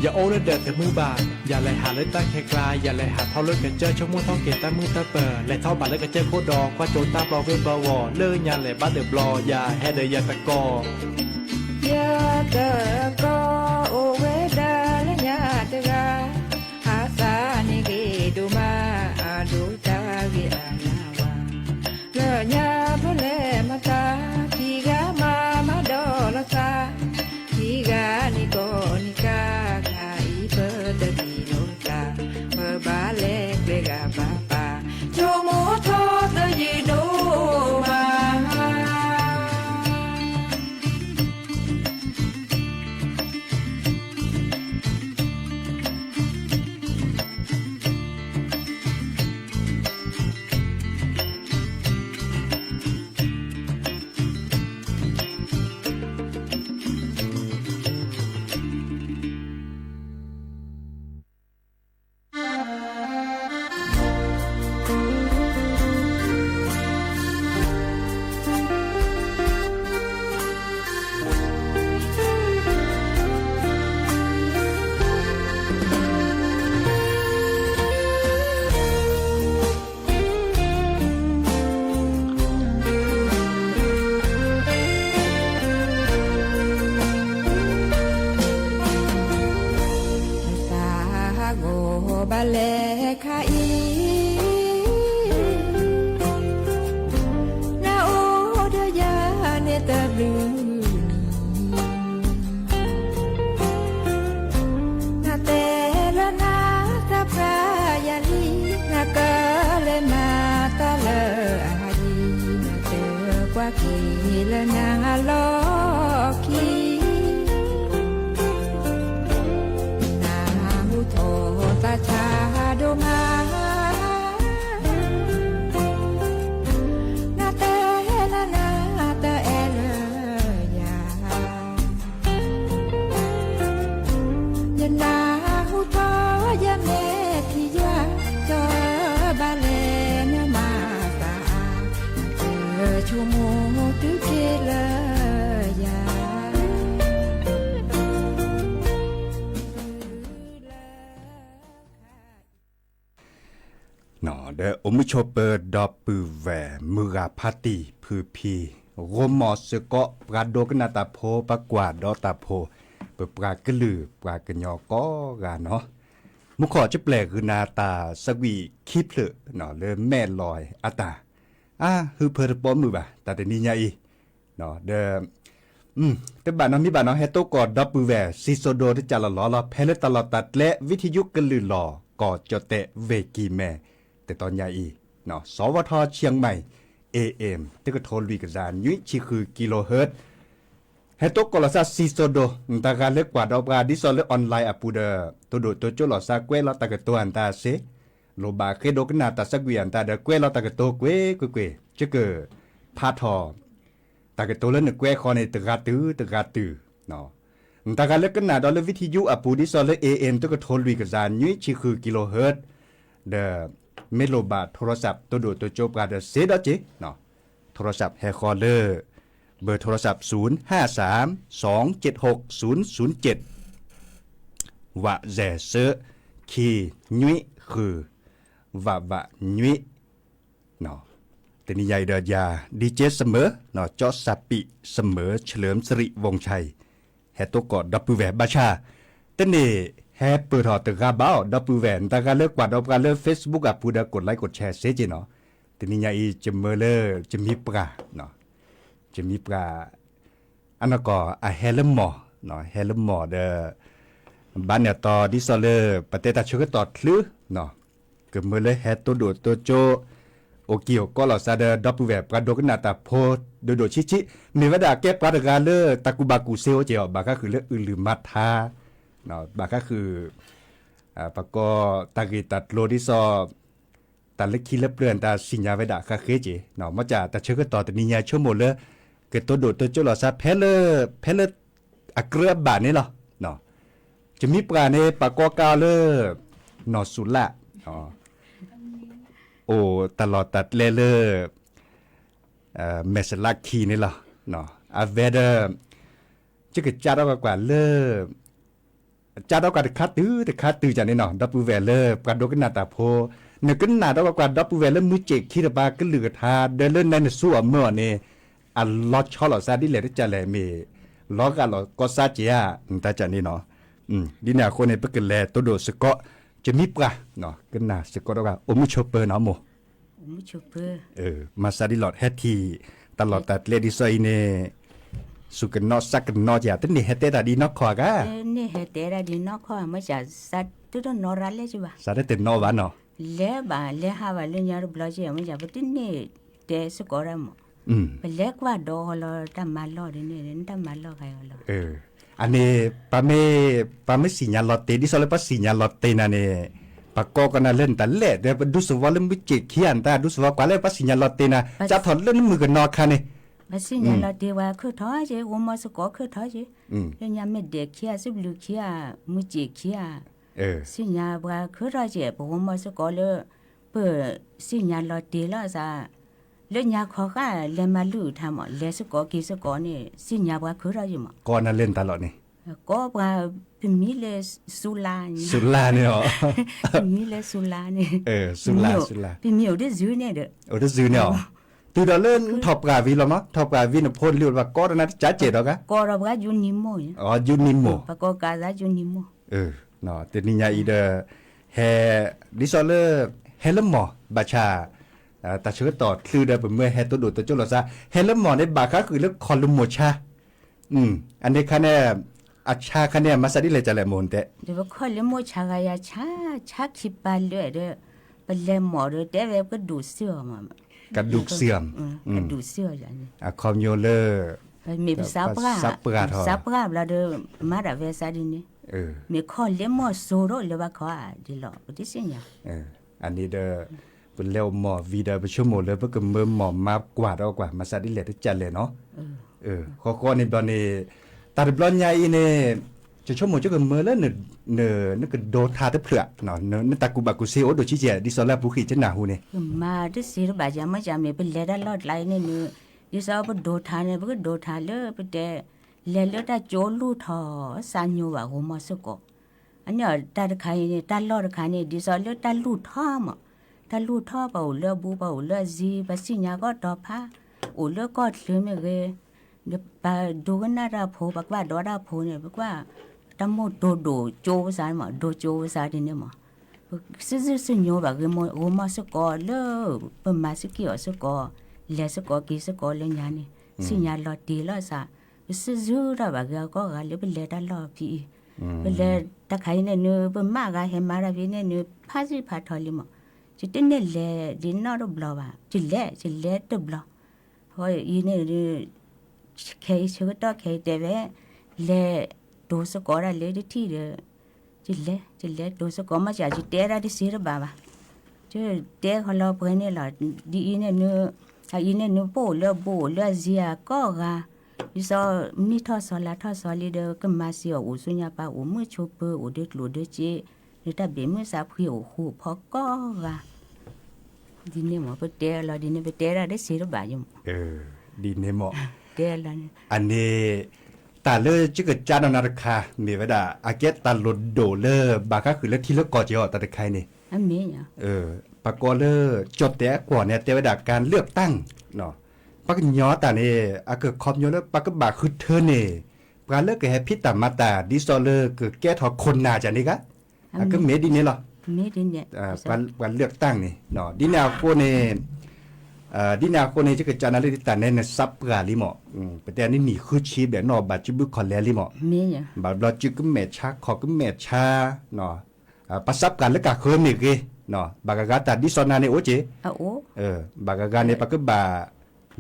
ယအိၣ်လၢဒၢးတမုၢ်ဘၣ်, ယလဲၤဟးလၢတၢ်ခဲကျါ, ယလဲၤဟးထီၣ်လၢကစၢၢ် ဆိကမိၣ်ထီၣ်က့ၤတၢ်မုၢ်တၢ်ပၢၤ, လဲၤထီၣ်ဘးလၢကစၢၢ်ခိၣ်ဒီး ကွၢ်ကၠိတၢ်ပျီဝ့ၢ်ဘၢဝီၤ, လၢညါလဲၤဘၣ်တဘျီ, ယဟဲဒီးယသကိး, ယသကိးအိၣ်ဝဲဒၣ်လၢညါတဂၤ, အသးန့ၣ်ဂ့ၤဒိၣ်မး အဒိၣ်တၢ်ဂ့ၤအလၢ်ဝါ လၢညါဖဲလဲၣ်မၤသး, ခံဂၤမၤမၤဒီးလိာ်သး, ခံဂၤန့ၣ်ကိးန့ၣ်ကါ, ခါအံၤပတမံၤလိာ်သး, ပဘၣ်လဲၤကျဲဂၤဘၣ်ပၢ်, ဆိကမိၣ်ထီၣ်သယုၢ်ဒိၣ်မး. သးဟးဂီၤဘၣ်လဲၣ်ခါအံၤ, နအိၣ်ဒီးယၤန့ၣ်တဘျုးနံၤ နတဲလၢနသးပှၢ်ယၤလံ, နကလဲၤမၤတၢ်လၢအဟးယံၤ, နတကွၢ်က့ၤလၢနလီၢ်ခံ, နဟူထီၣ်သးဆါဒိၣ်မး, နတဲလၢနတအဲၣ်လၢယၤ ယနၢ်ဟူထီၣ်ယမဲာ်ထံယွၤ, ကၠီဘၣ်လဲၣ်နမၤသး, နဆိကမိၣ်တုၤက့ၤလၢယၤ ဒီးအိၣ်မုာ်ဆိးပၢၤဒီပုၢ်ဝဲၢ် မုၢ်ဂၤဖါတံၢ်ဖုဖံ, ဂီၢ်မီၤစ့ၢ်ကီး ပှၤဒိကနၣ်တၢ်ဖိ ပှၤကွၢ်ဒီးတၢ်ဖိ, ပပှၤကလုာ်ပှၤကညီကိးဂၤနီၤ, မူခိၣ် ကပျဲၢ်ဂုာ်နၤတၢ်သးကွံာ်ခံဖျၢၣ် လၢမဲာ်လီၤအတၢ်, အါ ဟုဖၢတပိာ်မုၣ်ဘၣ် တၢ်တနံၤညါအံၤ, ဒီး တဘၣ်နီတမံၤဘၣ်နီၤ, ဟဲတိၢ်ကီၢ်ဒီပုၢ်ဝဲၢ် စံၣ်စိၤဒိတကၢ်လီၤလီၤလီၤ ဖဲလၢတၢ်လီၢ်တၢ်ကျဲ ဝံထယုကလုာ်လီၤ ကီၢ်ကၠီၣ်တဲၣ် ဝ့ၢ်ကံၢ်မဲ, တတီၤညါအံၤ, စီၤဝီထီ ဆံၣ်မဲၣ်, အ့ၣ်အ့ၣ် တကထိလွံၢ်ကယၤနွံဆံဃု ကံလိဟၢၣ်, ဟဲတိၢ်ကီၢ်လီၤသးစံၣ်စိၤဒိ, နတဂၤလၢကွၢ်ဒီးပှၤဒ်သိးလၢ online အပူၤဒီး တိၢ်ဒိၣ်တိၢ်ကၠိလီၤသး ကွဲးလီၤတၢ်ကတိၤအတၢ်စ့, လိၣ်ဘၣ်ဃ့ဒိကနၣ်တၢ်သးကွံာ်အတၢ်ဒီး ကွဲးလီၤတၢ်ကတိၤကွ့ၢ်ကွ့ၢ်ကွ့ၢ်, ယကဖးထီၣ် တၢ်ကတိၤလၢနကွဲးဃီန့ၣ် တဂၤတုၤတဂၤတုၤ, နတဂၤလၢကနၣ်ဒီးလၢ ဝံထယု အပူၤဒ်သိးလၢ AM တကထိလွံၢ်ကယၤနွံဆံဃု ကံလိဟၢၣ်, ဒီး မ့ၢ်လိၣ်ဘၣ် ထိရစး တိၢ်ဒိၣ်တိၢ်ကၠိပှၤဒီးစ့ဒီးက့ၤ, ထိရစး ဟဲဃီလၢ ဘၢၣ်ထိရစး သုၣ် ဟး သၢမ် သွင် ၸဵတ်း ႁူၵ်း သုၣ် သုၣ် ၸဵတ်း, ဝး ယဲၢ် သၢ ခံ နွံ ဃု ဝး ဝး နွံ, တနံၤညါအံၤဒီးယၤ DJ စမၢၤ, ကၠီၣ်စးပံး စမၢၤ เฉลิมสิริวงศ์ชัย, ဟဲတိၢ်ကီၢ်ဒီပုၢ်ဝဲၢ်ဘၣ်ဆၣ်, တန့ၢ်ဟဲပၢၢ်ထီၣ်တဂၤဘၣ်အီၤ ဒီပုၢ်ဝဲၢ်, နတဂၤလၢကွၢ်ဒီးပှၤလၢ Facebook အပူၤဒီး ကိးlike ကိးshare စ့က့ၤနီၤ, တနံၤညါအံၤ ယမၢလၢ ယမံပှၤ, ယမံပှၤ အနီၢ်ကီၢ်အဟဲလၢမီၢ်, ဟဲလၢမီၢ်ဒီး ဘၣ်န့ၣ်အတီဒ်သိးလၢ ပတဲတၢ်ဆၢကတီၢ်ချုး, ကမၢလၢဟဲတိၢ်ဒိၣ်တိၢ်ကၠိ, အိၣ်ကံၢ်အိၣ်ကီလီၤသးဒီး ဒီပုၢ်ဝဲၢ်ပှၤဒိကနၣ်တၢ်ဖိ ဒိၣ်ဒိၣ်ဆံးဆံး, မ့ၢ်ဝဲဒၣ်ကဲပှၤတဂၤလၢတၢ်ကူၣ်ဘၣ်ကူၣ်သ့အိၣ်က့ၤအီၤ, ဘၣ်ဃးဃုာ်လၢအုၣ်လုၢ်မၤထါ, ဘၣ်ဃးဃုာ် ပကိးတၢ်ဂ့ၢ်တၢ်ကျိၤဒ်သိး တၢ်လၢခံလၢပျၢၤ တၢ်သ့ၣ်ညါဝဲဒၣ်ဃးဃ့က့ၤ, မ့ၢ်ကၢ်တၢ်ဆၢကတီၢ်တနံၤညါဆိကမိၣ်လၢ ကတိၢ်ဒိၣ်တိၢ်ကၠိလီၤသး ဖဲလၢ ဖဲလၢအကြၢးအဘၣ်န့ၣ်လီၤ. ယမံပှၤန့ၣ် ပှၤကိးကါအီၤလၢ နီၢ်စူၤလၣ်, အိၣ်တၢ်လီၢ်တၢ်ကျဲလၢ မဲၢ်စလးခံန့ၣ်လီၤ. အဝဲဒီး ယကစးထီၣ်ကွၢ်ကွၢ်လၢ ကၢ်ထီၣ်ကွၢ်တခါတုၤတခါတုၤကန့ၣ်နီၤ ဒီပုၢ်ဝဲၢ်လၢပှၤဒိကနၣ်တၢ်ဖိ, နကနၣ်ဒီးကွၢ်ဒီပုၢ်ဝဲၢ်လၢမုၢ်စ့ၣ်ခံတပၤကလုၢ်ကထါ ဒီးလၢနဲနဆူအီၤမၢအီၤန့ၣ် အလီၤဆီလိာ်သးဒ်လဲၣ်တကလဲၣ်မ့ၢ် လီၤဂာ်လီၤကီၢ်စါက့ဧါ နတၢ်ကန့ၣ်နီၤ. ဒ်န့ၣ်အဃိန့ၣ် ပကလဲၤတိၢ်ဒိၣ်စ့ၢ်ကီး ကမံပှၢ် ကနၣ်စ့ၢ်ကီးဒီး အိၣ်မုာ်ဆိးပၢၤနီၤမိၢ် မၤစၢ်ဒ်လီၤ ဟဲထံၣ် တၢ်လီၢ်တၢ်ကျဲဒ်သိးအံၤန့ၣ် စူၢ်ကနီၣ်စးကနီၣ်က့ၤ တန့ၢ်ဟဲတဲတၢ်ဒ်နီၢ်ခီၣ်အဂၤ, တန့ၢ်ဟဲတဲတၢ်ဒ်နီၢ်ခီၣ် မ့ၢ်စး စးတနီၣ်ရၤလဲၣ်က့ၤဘၣ်, စးတနီၣ်ဘၣ်နီၤ, လဲၤဘၣ်လဲၤဟးဘၣ်လၢညါတဘျီက့ၤ မ့ၢ်စး ပတန့ၢ်တဲစ့ၢ်ကီးဒၣ်မး, ပလဲၤကွၢ်ဒီးအီၤလီၤ တၢ်မၤလီၢ်ဒ်န့ၣ် တၢ်မၤလီၢ်ဂၤအီၤလီၤ. အန့ၣ် ပမ့ၢ် ပမ့ၢ်စံၣ်ညါလီၤတ့ ဒ်သိးလၢပစံၣ်ညါလီၤတ့နၤန့ၣ် ပကိးကနၤလၢနတၢ်လဲၣ် ဒီးပဒူသဝီလၢမုၢ်စ့ၣ်ခံဂၤ နတၢ်ဒူသဝီကွၢ်လၢပစံၣ်ညါလီၤတ့နၤ ကၢ်ထီၣ်လၢနမုၣ်ကနီၤအခါန့ၣ် ပစံၣ်ညါလီၤတ့ဝဲခုၣ်ထီၣ်က့ၤ ဂိၤမီၤစ့ၢ်ကီးခုၣ်ထီၣ်က့ၤ, လၢညါမ့ၢ်ဒဲးခံဂၤ စံးဘျုးခံဂၤ မုၢ်စ့ၣ်ခံဂၤ, စံၣ်ညါပှၤခုၣ်ထီၣ်က့ၤ ပဂိၤမီၤစ့ၢ်ကီးလၢ ပစံၣ်ညါလီၤတ့လီၤစး လၢညါခီဃာ် လဲၤမၤလုၢ်ထါမး လဲၤစ့ၢ်ကီးက့ၤစ့ၢ်ကီးန့ၣ် စံၣ်ညါပှၤခုၣ်ထီၣ်က့ၤမး, ကိးနၤလၢနတၢ်လီၢ်န့ၣ် ကိးပှၤ ပမံၤလၢ စူလါန့ၣ်, စူလါန့ၣ်, ပမံၤလၢစူလါန့ၣ်, ပမံၤအိၣ်တစုန့ၣ်ဒီး, အိၣ်တစုန့ၣ်အီၤ, တုၤဒီးလၢနထီၣ်ပှၢ်ဝံၤလီၤမး ထီၣ်ပှၢ်ဝံၤနဖိနလံၤအိၣ်ဘၣ်ကိးဒီးနၤတကးကဲးဒီးဂၤ, ကိးဒီးပှၤယူနံၤမိၢ်, ယူနံၤမိၢ်, ပကိးကးသးယူနံၤမိၢ် တနံၤညါအံၤဒီး ဟဲ ဒ်သိးလၢ ဟဲလၢမီၢ် ဘၣ်ဆၣ် တၢ်ဆၢကတီၢ်ချုးဒီးပမၢဟဲတိၢ်ဒိၣ်တိၢ်ကၠိလိာ်သး ဟဲလၢမီၢ်န့ၣ် ဘၣ်ဃးဃုာ်လၢခီၣ်လ့မိၢ်ဆါ အန့ၣ်ခါန့ၣ် အဆါခါန့ၣ် မၤစၢ်ဒ်လဲၣ်ကလဲၣ်မိၢ်နတဲ, ဒီးပခီၣ်လ့မိၢ်ဆါဂၤယၤဆါ ဆါခံပၤလၢာ်ဒီး ပလဲၤမီၢ်ဒီးတဲဝဲပကဒူးစ့ၢ်အီၤမး, ကဒူးစ့ၢ်အီၤ, ကဒူးစ့ၢ်အီၤယၤန့ၣ်, အခီပညီလၢ မ့ၢ်ပစးပှၢ်, စးပှၢ်ဘျီဒီး မၤဒၣ်ဝဲစးဒ်န့ၣ်, မ့ၢ်ခီၣ်လ့မိၢ်စိၤဒိၣ်လၢဘၣ်ခီဧါဒ်လီၤ ပတသ့ၣ်ညါ အန့ၣ်ဒီး ပလဲၤအိၣ်မီၢ်ဝံၤဒီး ပဆိကမိၣ်လၢပကမၢမီၢ်မၤကွၢ်ဒီးကွၢ် မၤစၢ်ဒ်လဲၣ်တကလဲၣ်နီၤ, ဃီဃီန့ၣ်ဘျီန့ၣ် တၢ်တဘျီညါအံၤန့ၣ် ယဆိကမိၣ်ကကမၢလၢ နကဒိးထါတဖျၢၣ်, နတၢ်ကူၣ်ဘၣ်ကူၣ်သ့အိၣ်ဒိၣ်ဆံးကဲ ဒ်သိးလၢအပူၤဃံးကနၢ်ဟူန့ၣ်, မၤတသ့တဘၣ်ယၤ မ့ၢ်ယၤမ့ၢ်ပလဲၤတၢ်လီၢ်ကျါအံၤန့ၣ်နုၤ, ဒ်သိးပဒိးထါန့ၣ် ပကဒိးထါလၢပတဲ လဲၤလၢတၢ်ကၠိလူၢ်ထီၣ် စၢ်ညိဝဲဂိၤမီၢ်စ့ၢ်ကီး, အန့ၣ်တၢ်တခါအံၤန့ၣ် တၢ်လီၢ်တခါန့ၣ် ဒ်သိးလၢတၢ်လူၢ်ထီၣ်မး, တၢ်လူၢ်ထီၣ်ပှၤအိၣ်လၢအဘူး ပှၤအိၣ်လၢအယံၤ ပှၤစံၣ်ညါကီၢ်တီၤဖး, အိၣ်လၢကီၢ်ချၢမ့ၢ်ဂ့ၤ, ပှၤဒိကနၣ်တၢ်ဖိ ပှၤကွၢ်ဒီတၢ်ဖိန့ၣ် ပကွၢ် တၢ်မိၢ်ဒိၣ်ဒိၣ်ကၠိပစးမး ဒိၣ်ကၠိပစးဒ်န့ၣ်မး, ပစံၣ်စံၣ်စံၣ်ညိဘၣ်ဂ့ၤဂိၤမီၢ်စ့ၢ်ကီးလၢ ပမၤစ့ၢ်ကီးအီၤစ့ၢ်ကီး, လဲၤစ့ၢ်ကီးက့ၤစ့ၢ်ကီးလၢညါန့ၣ်, စံၣ်ညါလီၤတ့ၢ်လီၤစး, ပစံၣ်စံၣ်တၢ်ဘၣ်ဂ့ၤအကီၢ်ဂၤလၢပလဲၤတၢ်လီၢ်ဖဲအံၤ, ပလဲၤတၢ်ခါအံၤန့ၣ်နုၤ ပမၣ်ဂၤဟဲမၤတၢ်ဖဲန့ၣ်နုၤ ဖးစံၣ်ဖးထီလံမး, ယတန့ၢ်လဲၤဒ်နီၢ်တဘျီဘၣ် ယလဲၤ ယလဲၤတဘျီ, အံၤန့ၣ် ခဲအံၤဆၢကတီၢ်ခဲအံၤတဲဝဲ, လဲၤတိၤစ့ၢ်ကီးဒၣ်လၢတထံၣ်ဒီး, ယလဲၤ ယလဲၤတိၤစ့ၢ်ကီး မ့ၢ်စး ယတဲဒၣ်တစ့တဘၣ်ဘၣ်, ယတဲဃီလီၤပှဲၤန့ၣ်လီၤ, ဒ်အံၤန့ၣ်နုၤ, အအံၤန့ၣ်နုၤ ပအိၣ်လၢအဘူးအိၣ်လၢအယံၤအကီၢ်ဂၤ, ဒ်သိးမ့ၢ်ထီၣ်စီၤလါထီၣ်စီၤလံဒီး ကမၤစ့ၢ်အီၤအိၣ်ဆူညါပၢ် အိၣ်မုာ်ဆိးပၢၤ အိၣ်ဒၢကျိၣ်ဒၢစ့, ဒီးတၢ်ဘၣ်မုာ်သးဖှံအိၣ်ဃူအိၣ်ဖိးကိးဂၤ ဒ်န့ၣ်မး ပတဲလီၤဒ်န့ၣ် ပတဲဒၣ်တစ့တဘၣ်ယမး, ဒ်န့ၣ်မး, တဲလီၤန့ၣ် အန့ၣ် တၢ်လၢယကစၢ်နီၢ်နီၢ်တခါ မ့ၢ်ဝဲဒၣ် အကဲတၢ်လိၣ်ဒိၣ်လၢ ဘၣ်ဃးဃုာ်လၢထံလၢကီၢ်က့ၤအီၤ တၢ်တခါအံၤန့ၣ်, ပကိးလၢ ကၠီၣ်တဲာ်အကွီၢ်န့ၣ် တဲဝဲဒၣ် การเลือกตั้ง ပှၤကညီတၢ်န့ၣ် အကခီပညီလၢ ပှၤကဘၣ်ဃုထၢန့ၢ် ပှၤလၢကဟဲဖံးတၢ်မၤတၢ် ဒ်သိးလၢကကဲထီၣ်ခိၣ်နၢ်ကန့ၣ်ဂ့ၤ, အကမ့ၢ်ဒ်န့ၣ်လီၤ, ပှၤ การเลือกตั้ง န့ၣ်, ဒ်န့ၣ်အဃိန့ၣ် ဒ်န့ၣ်အဃိန့ၣ် ယကစၢ်နၤလၢဒ်တၢ်နဲ နစးပှၢ်လံမး, ပတဲနနံၣ်ဃုဆံဘျဲၣ်နီၢ်ဘၣ်စုဘုခီၣ်လဲလံမး, ဘၣ်ဘျီစုကမဲာ်ဆါခီၣ်ကမဲာ်ဆါ ပစးပှၢ်လၢကဃၢၤမ့ၢ်ဂ့ၤ, ဘၣ်ဂၤဂၤတၢ်ဒ်သိးနၤန့ၣ်အိၣ်က့ၤ, ဘၣ်ဂၤဂၤန့ၣ် ပကဘၣ်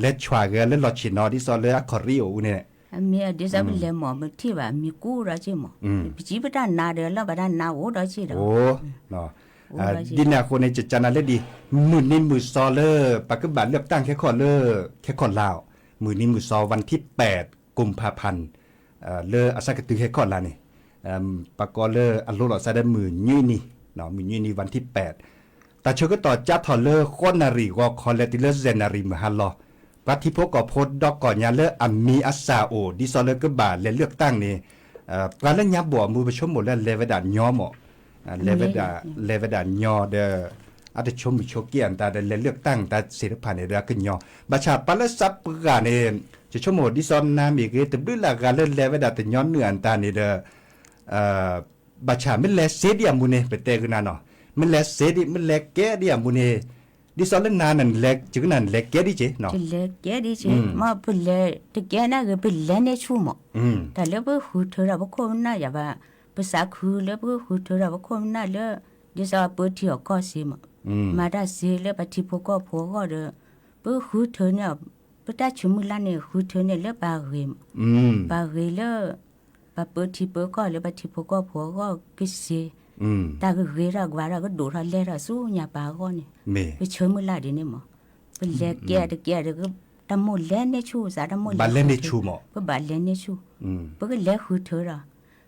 လဲၤဆွၢဂဲၤလၢလီၢ်ဆ့ၣ်နီၤ ဒ်သိးလၢအခီၣ်ရံအိၣ်အူန့ၣ်, အမ့ၢ်ဒ်သိးပလဲၤမီၢ်မုၢ်ထံၣ်ဘၣ် မံၤကူၣ်ဒီးက့ၤမီၢ်, ပစံးပတၢ်နါဒီးလီၤ ပတၢ်နါအိၣ်ဒီးက့ၤဒီး, ဒ်န့ၣ်အဃိန့ၣ် ယကစၢ်နၤလၢဒ် မုၢ်နံၤမုၢ်သီလၢ ပကဘၣ်လၢာ်တၢ်ခဲခီၣ်လၢ ခဲခီၣ်လာ်, မုၢ်နံၤမုၢ်သီ วันที่แปด กุมภาพันธ์ လၢအဆၢကတုၤခဲခီၣ်လာ်န့ၣ်, ပကိးလၢအလိၤလီၤစဲဒီးမုၢ်ညွံးနံၤ, မုၢ်ညွံးနံၤ วันที่แปด, တၢ်ဆၢကတီၢ်ကၢထီၣ်လၢဃိးနၣ်ရံၣ်ဂီၤခီလဲတုၤလၢယဲၢ်နၣ်ရံၣ်မုၢ်ဟါလီၤ, ပှၤထံဖိကီၢ်ဖိဒီကီၢ်ညါလၢအမံၤအသၣ်အိၣ် ဒ်သိးလၢကဘၣ်လဲၤလၢာ်တၢ်န့ၣ်, ပှၤလၢညါဘိးအမူ ပဆိကမိၣ်လၢလဲၤဝဲဒၣ်ညီမး, လဲၤဝဲဒၣ် လဲၤဝဲဒၣ်ညီဒီး အတဆိမုၢ်ဆိက့အတၢ်ဒီး လဲၤလၢတၢ်တၢ်သ့ၣ်တဖၣ်န့ၣ်ဒီးအကညီ, ဘၣ်ဆၣ်ပှၤလၢစးပှၤဂၤန့ၣ် ယဆိကမိၣ်ဒ်သိးနၤမ့ၢ်ဂ့ၤ တဘျုးလၢ်ဂၤလၢလဲၤဝဲဒၣ်တညီနုၢ်အတၢ်န့ၣ်ဒီး ဘၣ်ဆၣ်မ့ၢ်လဲၤစ့ဒံးအမူန့ၣ် ပတဲကနၣ်နီၤ, မ့ၢ်လဲၤစ့ဒံး မ့ၢ်လဲၤကဲဒံးအမူန့ၣ် ဒ်သိးလၢနၤနလဲၤ ယကနၣ်နလဲၤကဲဒံးက့ၤနီၤ, လဲၤကဲဒံးက့ၤ မ့ၢ်ပလဲၤတကဲနာ်ဂ့ၤ ပလဲၤန့ၢ်ဆူၣ်မး, တၢ်လၢပဃုထၢထီၣ်ပခိၣ်ပနၢ်ယၤဘၣ်, ပသးခုလၢပဃုထၢထီၣ်ပခိၣ်ပနၢ်လၢ ဒ်သိးအပၢထံအီၣ်ကီၢ်စ့မး, မၤတၢ်စ့လၢပှၤထံဖိကီၢ်ဖိအဂီၢ်ဒီး ပဃုထၢန့ၢ်အီၤ, ပတၢ်ဆိမုၢ်လၢ်န့ၣ် ဃုထၢန့ၢ်လၢပှၤဂ့ၤမး, ပှၤဂ့ၤလၢ ပှၤပၢထံပၢကီၢ်လၢပှၤထံဖိကီၢ်ဖိအဂီၢ်ကစ့, တၢ်ကဂ့ၤထီၣ်ကဝါထီၣ်ကဒိၣ်ထီၣ်လဲၢ်ထီၣ်ဆူညါပှၤအဂီၢ်န့ၣ်, ပဆိမုၢ်လၢ်ဒ်န့ၣ်မး, ပလဲၤကဲတကဲဒီး တၢ်မိၣ်လဲၤန့ၢ်ဆူၣ်သး တၢ်မိၣ်လဲၤဃုထၢ, ပဘၣ်လဲၤန့ၢ်ဆူၣ်, ပကလဲၤဃုထၢဒီး,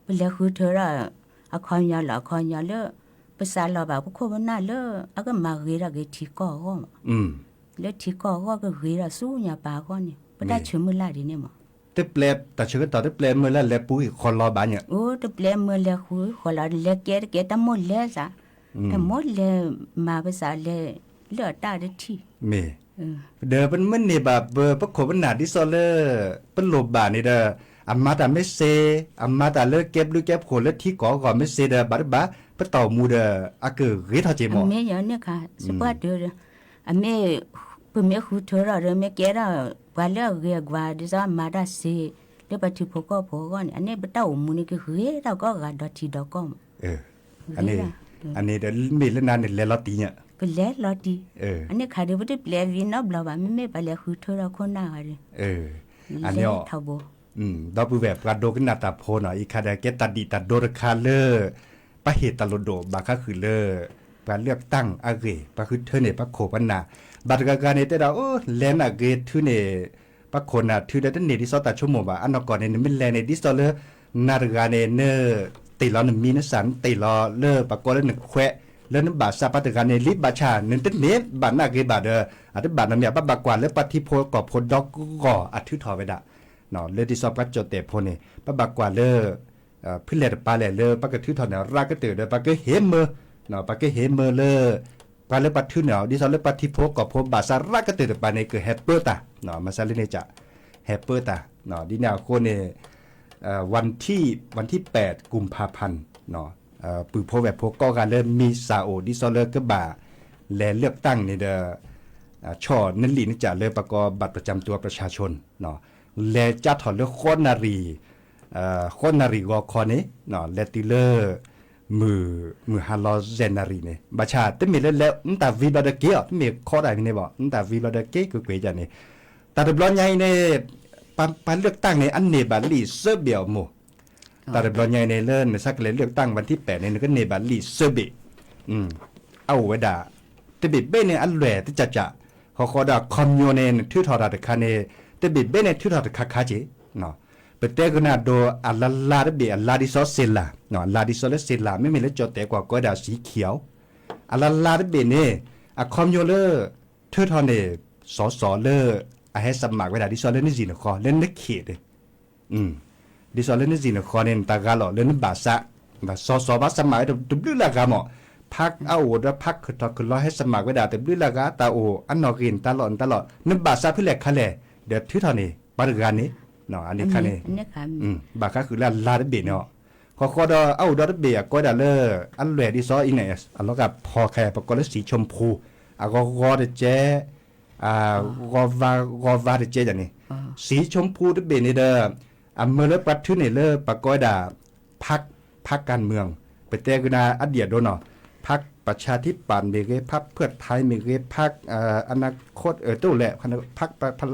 ပလဲၤဃုထၢဒီး အခီပညီလီၤ အခီပညီလၢ ပစးလီၤဘၣ်ပခိၣ်ပနၢ်လၢ အကမၤဂ့ၤထီၣ်က့ၤထံကီၢ်အဂီၢ်မး, လၢထံကီၢ်အဂီၢ်ကဂ့ၤထီၣ်ဆူညါပှၤအဂီၢ်န့ၣ် ပတၢ်ဆိမုၢ်လၢ်ဒ်န့ၣ်မး, တပျဲတၢ်ဆၢကတီၢ် တပျဲမ့ၢ်လၢလဲၤပူၤဃီလီၤဘၣ်ညါ, အိ တပျဲမ့ၢ်လဲၤဃုဃီလီၤ လဲၤကဲတကဲ တၢ်မိၣ်လဲၤသး, တၢ်မိၣ်လဲၤမၤပသးလဲၤလၢအတၢ်တထံၣ်, မ့ၢ်, ဒီးပမ့ၢ်န့ၢ်ဘၣ်ပပခိၣ်ပနၢ်ဒ်သိးလၢ ပလိၣ်ဘၣ်န့ၣ်ဒီး အမၤတၢ်မ့ၢ်စ့, အမၤတၢ်လၢကဲဘျုးကဲဖှိၣ်လၢထံကီၢ်အဂီၢ်မ့ၢ်စ့ဒီး ဘၣ်တဘၣ် ပတၢ်အိၣ်မူဒီး အကဂ့ၤထီၣ်က့ၤမး, မ့ၢ်ယၤန့ၣ်ခါ စပှၢ်တၢၢ်ဒီး, အမ့ၢ်, ပမ့ၢ်ဃုထၢထီၣ်ဒီး မ့ၢ်ကဲထီၣ်ပှၤလၢအဂ့ၤအဝါ ဒ်သိးအမၤတၢ်စ့ လၢပှၤထံဖိကီၢ်ဖိအဂီၢ်န့ၣ် အန့ၣ်ပတၢ်အိၣ်မူန့ၣ် ကဂ့ၤထီၣ်ကိးဂၤဒီးထံဒီးကီၢ်မး, အန့ၣ်ဒီးမ့ၢ်လၢနၤန့ၣ်လဲၤလီၤတံၢ်ညါ, ကလဲၤလီၤတံၢ်, အန့ၣ်ခါဒီး ပတပျဲဝံၤနီတဘျီဘၣ် မ့မ့ၢ်ပှၤလဲၤဃုထၢထီၣ်ခိၣ်နၢ်ဂၤဒီး, အန့ၣ်အီၤ, ဒီပုၢ်ဝဲၢ် ပှၤဒိကနၣ်တၢ်ဖိနီၤ အံၤခါဒီး ကဲတၢ်ဒံၣ်တၢ်ဒိတခါလၢ ပှၤဟ့ၣ်တၢ်လိၣ်ဒိၣ်ဘၣ်ဃးဃုာ်လၢ ပှၤလၢတၢ်အဂ့ၢ် ပှၤဃုထၢန့ၢ်ပှၤခိၣ်ပှၤနၢ်, ဘၣ်တဂၤဂၤန့ၣ် တဲဒၣ် အိ လဲၤနာ်ဂ့ၤထုန့ၣ် ပှၤခိၣ်နၢ်ထုဒီးတန့ၢ်ဒ်သိးတၢ်ဆိကမိၣ်ဘၣ် အနီၢ်ကီၢ်န့ၣ် နမ့ၢ်လဲၤန့ၣ် ဒ်သိးလၢ နၤတဂၤန့ၣ် နတ့ၢ်လီၤနမံၤနသၣ် နတ့ၢ်လီၤလၢပှၤကိးလၢနခွဲး လၢနဘၣ်ဆၣ်ပှၤတဂၤန့ၣ် လံဘၣ်ဆၣ် နတန့ၢ်ဘၣ်နာ်ဂ့ၤဘၣ်ဒီး အတဘၣ်နီတမံၤ ပဘၣ်ကွၢ်လၢပှၤထံဖိကီၢ်ဖိဒီကီၢ်အထုးထီၣ်ဝဲဒၣ် လၢဒ်သိးပှၤကၠိၣ်တဲာ်ဖိန့ၣ် ပဘၣ်ကွၢ်လၢ ဖုလဲၣ်တပၤလဲၣ်လၢပှၤကထုးထီၣ်န့ၣ် ရးကတၢၢ်ဒီး ပှၤကဟ့ၣ်မၢ, ပှၤကဟ့ၣ်မၢလၢ ပှၤလၢပှၤထုးန့ၢ်အီၤ ဒ်သိးလၢပှၤထံဖိကီၢ်ဖိဘၣ်ဆၣ်ရးကတၢၢ်တပၤန့ၣ် ကဟဲပၢတၢ်, မၤစၢ်လၢန့ၣ်က ဟဲပၢတၢ်, ဒ်န့ၣ်အဃိန့ၣ် วันที่ วันที่แปดกุมภาพันธ์ ပုၢ်ဖိဝဲၢ်ဖိကိးဂၤလၢမံၤစၢ်အိၣ် ဒ်သိးလၢကဘၣ်လဲၤလၢတၢ်န့ၣ်ဒီး ဆီၣ်နလံာ်နကၠၢ်လၢပှၤကိး บัตรประจำตัวประชาชน လဲၤကၠါထီၣ်လၢဃိးနၣ်ရံၣ်, ဃိးနၣ်ရံၣ်ဂီၤခီန့ၣ် လဲၤတုၤလၢ မုၢ်, မုၢ်ဟါလီၤယဲၢ်နၣ်ရံၣ်န့ၣ် ဘၣ်ဆၣ်တမ့ၢ်လၢလဲၤ နတၢ်ဝံၤဘျီဒီးက့ၤအီၤ တမ့ၢ်ခီတၢ်ဖဲန့ၣ်ဘၣ် နတၢ်ဝံၤဘျီဒီးက့ၤကွ့ၢ်ကွ့ၢ်ယၤန့ၣ် တၢ်တဘျီညါအံၤန့ၣ် ပှၤလၢတၢ်န့ၣ် အန့ၢ်ဘၣ်လံာ်စၢဘ့ၣ်အီၤမိၢ် တၢ်တဘျီညါအံၤန့ၣ် လၢနဆါကလဲၤလၢတၢ် วันที่แปด န့ၣ် နကန့ၢ်ဘၣ်လံာ်စၢဘ့ၣ်, အအိၣ်ဝဲဒၣ် တဘ့ၣ်ဘ့ၣ်န့ၣ် အလွဲၢ်တကးကး, ဃီဃီဒီးအခီပညီန့ၣ် နထုးထီၣ်တၢ်တခါန့ၣ် တဘ့ၣ်ဘ့ၣ်န့ၣ် ထုးထီၣ်တခါခါက့ၤ, ပတဲကနၣ်ဒိးအလါလါတဘ့ၣ် အလါဒ်သိးစ့လာ်, အလါဒ်သိးလၢစ့လာ် မ့မ့ၢ်လၢကၠိၣ်တဲာ်ကွၢ်ကီးဝဲဒၣ်စံခံအီၤ, အလါလါတဘ့ၣ်န့ၣ် အခီပညီလၢ ထုးထီၣ်န့ၣ် စီၤစီၤလၢ အဟဲစမးဝဲဒၣ် ဒ်သိးလၢနစံၣ်နဃီ လၢနခ့ၣ်န့ၣ် ဒ်သိးလၢနစံၣ်နဃီန့ၣ် နတၢ်ဂၤလီၤလၢနဘၣ်စး, စီၤစီၤဘၣ်စမးဝဲတဘျုးလၢဂၤမး, ဖးအအိၣ်ဒီးဖးခၢၣ်ထီၣ်ခၢၣ်လီၤဟဲစမးဝဲဒၣ်တဘျုးလၢဂၤ တၢ်အိၣ်အနီၣ်ဂံၢ်နတၢ်လီၢ်နတၢ်လီၢ် နဘၣ်စးဖဲလဲၣ်ခါလဲၣ်, ဒီးထုးထီၣ်န့ၣ် ပှၤတဂၤန့ၣ်, အန့ၣ်ခါန့ၣ်, ဘၣ်ဃးဃုာ်လၢအလါတဘ့ၣ်န့ၣ်, ဃီဃီဒီးအအိၣ်ဒီးတဘ့ၣ်အကိးဝဲဒၣ်လၢ အလွဲၢ်ဒ်သိးအံၤန့ၣ် အလီၤဂာ်ဖီၣ်ခါ ပကိးလၢ สีชมพู, အဂီၤဂီၤတကဲ ဂီၤဝါဂီၤဝါတကဲယၤန့ၣ်, สีชมพูတဘ့ၣ်န့ၣ်ဒီး အမၢလၢပှၤထုးန့ၢ်လၢပှၤကိးဝဲဒၣ် พรรค พรรคการเมือง, ပတဲကနၣ်အဒံၣ်အဒိနီၤ, พรรคประชาธิปัตย์မ့ၢ်ဂ့ၤ, พรรคเพื่อไทยမ့ၢ်ဂ့ၤ, พรรคอนาคต တအိၣ်လဲၣ် พรรค พรร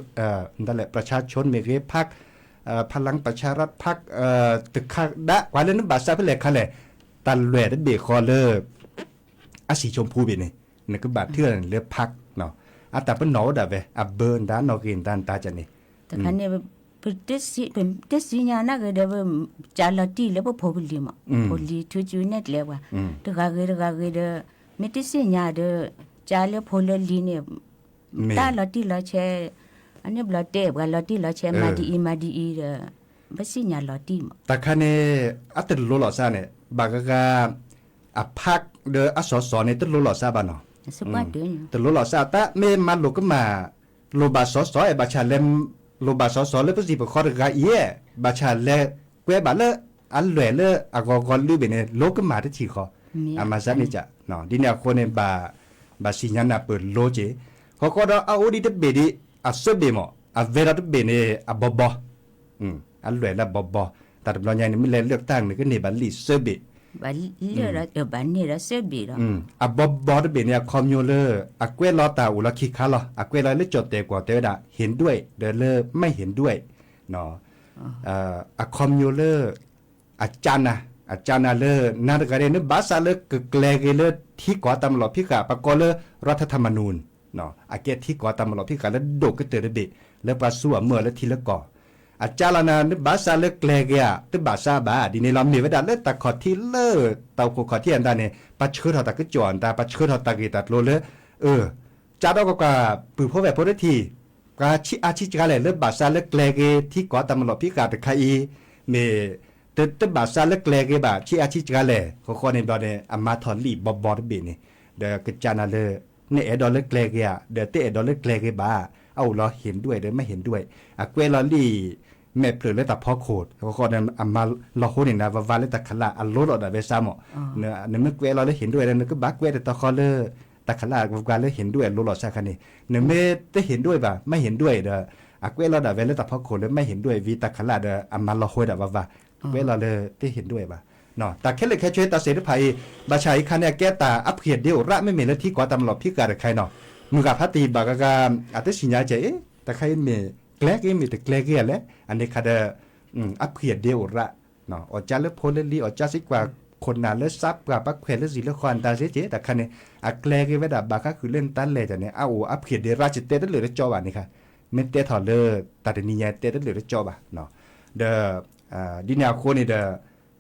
คประชาชนမ့ၢ်ဂ့ၤ, พรรคพลังประชารัฐ พรรค တခါဒၣ် ပှၤလၢနဘၣ်စးဖဲလဲၣ်ခါလဲၣ်, တၢ်လွဲၢ်တဘ့ၣ်ဃီလၢ အ สีชมพูဘ့ၣ်န့ၣ် နကဘၣ်ထုးန့ၣ်လၢ พรรค အတၢ်ပနီၣ်ဝဲဒၣ်ဝဲ အဘၢနတၢ်နီၣ်ဂံၢ်နတၢ်နတၢ်ကန့ၣ်, တခါန့ၣ် ပတသ့ၣ်ညါနာ်ဂ့ၤဒီး ပကးလီၤတံၢ်လၢပဖိပလံၤမး, ဖိလံၤထုစုနဲၣ်ကျဲပှၤ, တဂၤဂ့ၤတဂၤဂ့ၤဒီး မ့ၢ်တသ့ၣ်ညါဒီး ကးလၢဖိလၢလံၤန့ၣ် တၢ်လီၤတံၢ်လီၤဆဲး, အန့ၣ်ဘျီတဲပှၤလီၤတံၢ်လီၤဆဲး မၤဒ်အံၤမၤဒ်အံၤဒီး ဘၣ်စံၣ်ညါလီၤတံၢ်မး တၢ်ခါန့ၣ် အတလိၤလီၤစၢ်န့ၣ် ဘၣ်ဂၤဂၤ အဖးဒီးအစီၤစီၤန့ၣ် တလိၤလီၤစၢ်ဘၣ်နီၤ တလိၤလီၤစၢ် တၢ်မ့ၢ်မၤလိၤကမၣ် လိၤဘၣ်စီၤစီၤ ဘၣ်ဆၣ်လဲၤ လိၤဘၣ်စီၤစီၤလၢပစံာ်ပဃီတဂၤအံၤ ဘၣ်ဆၣ်လဲၤကွဲးဘၣ်လၢအလွဲၢ်လၢအဂီၤဂီၤလုၢ်ဘ့ၣ်န့ၣ် လိၤကမၣ်တထံၣ်ဃီ အမၤစၢ်န့ၣ်က ဒ်န့ၣ်အဃိန့ၣ် ဘၣ်စံၣ်ညါနၢ်ပၢၢ်လိၤက့ၤ ဃီဃီဒီးအအိၣ်ဒံးတဘ့ၣ်ဒံး အစၢဘ့ၣ်မး အဝဲဒီးတဘ့ၣ်န့ၣ် အဘီဘီ အလွဲၢ်လၢအဘီဘီ တၢ်တဘျီညါန့ၣ် မ့ၢ်လဲၤလၢတၢ်န့ၣ် ကန့ၢ်ဘၣ်လံာ်စၢဘ့ၣ် ဘၣ်န့ၢ်ဒီးစၢဘ့ၣ်ဒီး အဘီဘီတဘ့ၣ်န့ၣ် အခီပညီလၢ အကွဲးလီၤတၢ်အိၣ်လီၤခံခါလီၤ အကွဲးလီၤလၢကၠီၣ်တဲာ်ကွီၢ်တဲဝဲဒၣ် ဟ့ၣ်ဒွဲၣ် ဒီးလၢမ့ၢ်ဟ့ၣ်ဒွဲၣ် အခီပညီလၢ အကၢနၤ အကၢနၤလၢ နၤတဂၤန့ၣ် နဘၣ်ဆၣ်လၢကကျဲၤဂ့ၤလၢထံကီၢ်တၢ်မၤလီၢ်ဖံးဃာ် ပကိးလၢ ရၤထထၢမနူၣ် အကဲထံကီၢ်တၢ်မၤလီၢ်ဖံးဃာ်လၢဒိၣ်ကတၢၢ်တဘ့ၣ် လၢပှၤစူၢ်အမၢၢ်လၢထံလၢကီၢ် အကၢလီၤနၤ နဘၣ်ဆၣ်လၢကျဲၤဂ့ၤဧါ တဘၣ်ဆၣ်ဘၣ် ဒ်န့ၣ်လီၤ မ့ၢ်ဝဲဒၣ်လၢတၢ်ခီၣ်ထံးလၢ တၢ်အိၣ်ဖှိၣ်ခီၣ်ထံးအတၢ်န့ၣ် ပှၤဆှၢထီၣ်တၢ်ကစီၣ်အတၢ် ပှၤဆှၢထီၣ်တၢ်ဂ့ၢ်တၢ်ကျိၤလၢ အၢ ကၢဒီးကွၢ်ကွၢ် ပုၢ်ဖိဝဲၢ်ဖိတထံၣ် ပှၤဆံးအါဆံးစှၤလဲၣ် လၢဘၣ်ဆၣ်လၢကျဲၤဂ့ၤ ထံကီၢ်တၢ်မၤလီၢ်ဖံးဃာ်တခါအံၤ မ့ၢ် တဘၣ်ဆၣ်လၢကျဲၤဂ့ၤဘၣ် ဆံးအါဆံးစှၤလဲၣ် ဃီဃီန့ၣ်ဘျီန့ၣ် အမၤထီၣ်လံာ်ဘီဘီတဘ့ၣ်န့ၣ် ဒီးကစၢ်နၤလၢ နအဲၣ်ဒိးလၢကျဲၤဂ့ၤဧါ ဒီးတအဲၣ်ဒိးလၢကျဲၤဂ့ၤဘၣ် အအိၣ်လီၤဟ့ၣ်ဒွဲၣ်ဒီးမ့ၢ်ဟ့ၣ်ဒွဲၣ် အကွဲးလီၤလံာ် မဲာ်ဖျၢၣ်လၢတၢ်ဖီခိၣ် ဃီဃီန့ၣ် အမၤလီၤဟိန့ၣ်နၤ ဝၤဝါလၢတၢ်ခးလၢ် အလိလီၤဒၣ်ဝဲစၢ်မး နမ့ၢ်ကွဲးလီၤလၢဟ့ၣ်ဒွဲၣ်ဒီး နကဘၣ်ကွဲးတတီဃီလၢ တၢ်ခးလၢ် ဝၤဝါလၢဟ့ၣ်ဒွဲၣ်လိလီၤစၢ်ခါန့ၣ် နမ့ၢ်တဟ့ၣ်ဒွဲၣ်ဘၣ် မ့ၢ်ဟ့ၣ်ဒွဲၣ်ဒီး အကွဲးလီၤဒၣ်ဝဲလၢတၢ်ဖီခိၣ်လၢမ့ၢ်ဟ့ၣ်ဒွဲၣ်ဝံၤတၢ်ခးလၢ်ဒီး အမၤလီၤဟိဝဲဒၣ်ဝၤဝါ ကွဲးလီၤလၢတဟ့ၣ်ဒွဲၣ်ဘၣ် တၢ်ခဲလၢာ်ခဲဆ့တၢ်စဲးတဖၣ်အံၤ ဘၣ်ဆၣ်အံၤခါန့ၣ် အကဲတၢ်အဖှံၣ်ဒ့အိၣ်ရၣ် မ့မ့ၢ်လၢထံကီၢ်တၢ်မၤလီၢ်ဖံးဃာ်တခါအံၤနီၤ မုၢ်ဂၤဖးတံၢ်ဘၣ်ဂၤဂၤ အတစံၣ်ညါကဲအံၤ တခါအံၤမ့ၢ်ကျဲၤဂ့ၤ မ့ၢ်တကျဲၤဂ့ၤလဲၣ် အန့ၣ်ခါဒီး အဖှံၣ်ဒ့အိၣ်ရၣ် အီၣ်ကၠၢလၢဖိလၢလံၤ အီၣ်ကၠၢစ့ၢ်ကီး ခိၣ်နၢ်လၢစးပှၢ် ပှၤခွဲးလၢစံာ်လၢဃီအတၢ်စ့ၢ်ကီး တခါန့ၣ် အကျဲၤဂ့ၤဝဲဒၣ်ဘၣ်ဃးဃုာ်လၢနတၢ်လဲၤတၢ်န့ၣ် အအိၣ်အဖှံၣ်ဒ့ရၣ် ကတဲတလၢာ်တကၠီဘၣ်န့ၣ်ခါ မ့ၢ်တဲထီၣ်လၢ တၢ်တနံၤညါတဲတလၢာ်တကၠီဘၣ် ဒီး ဒ်န့ၣ်အဃိန့ၣ်ဒီး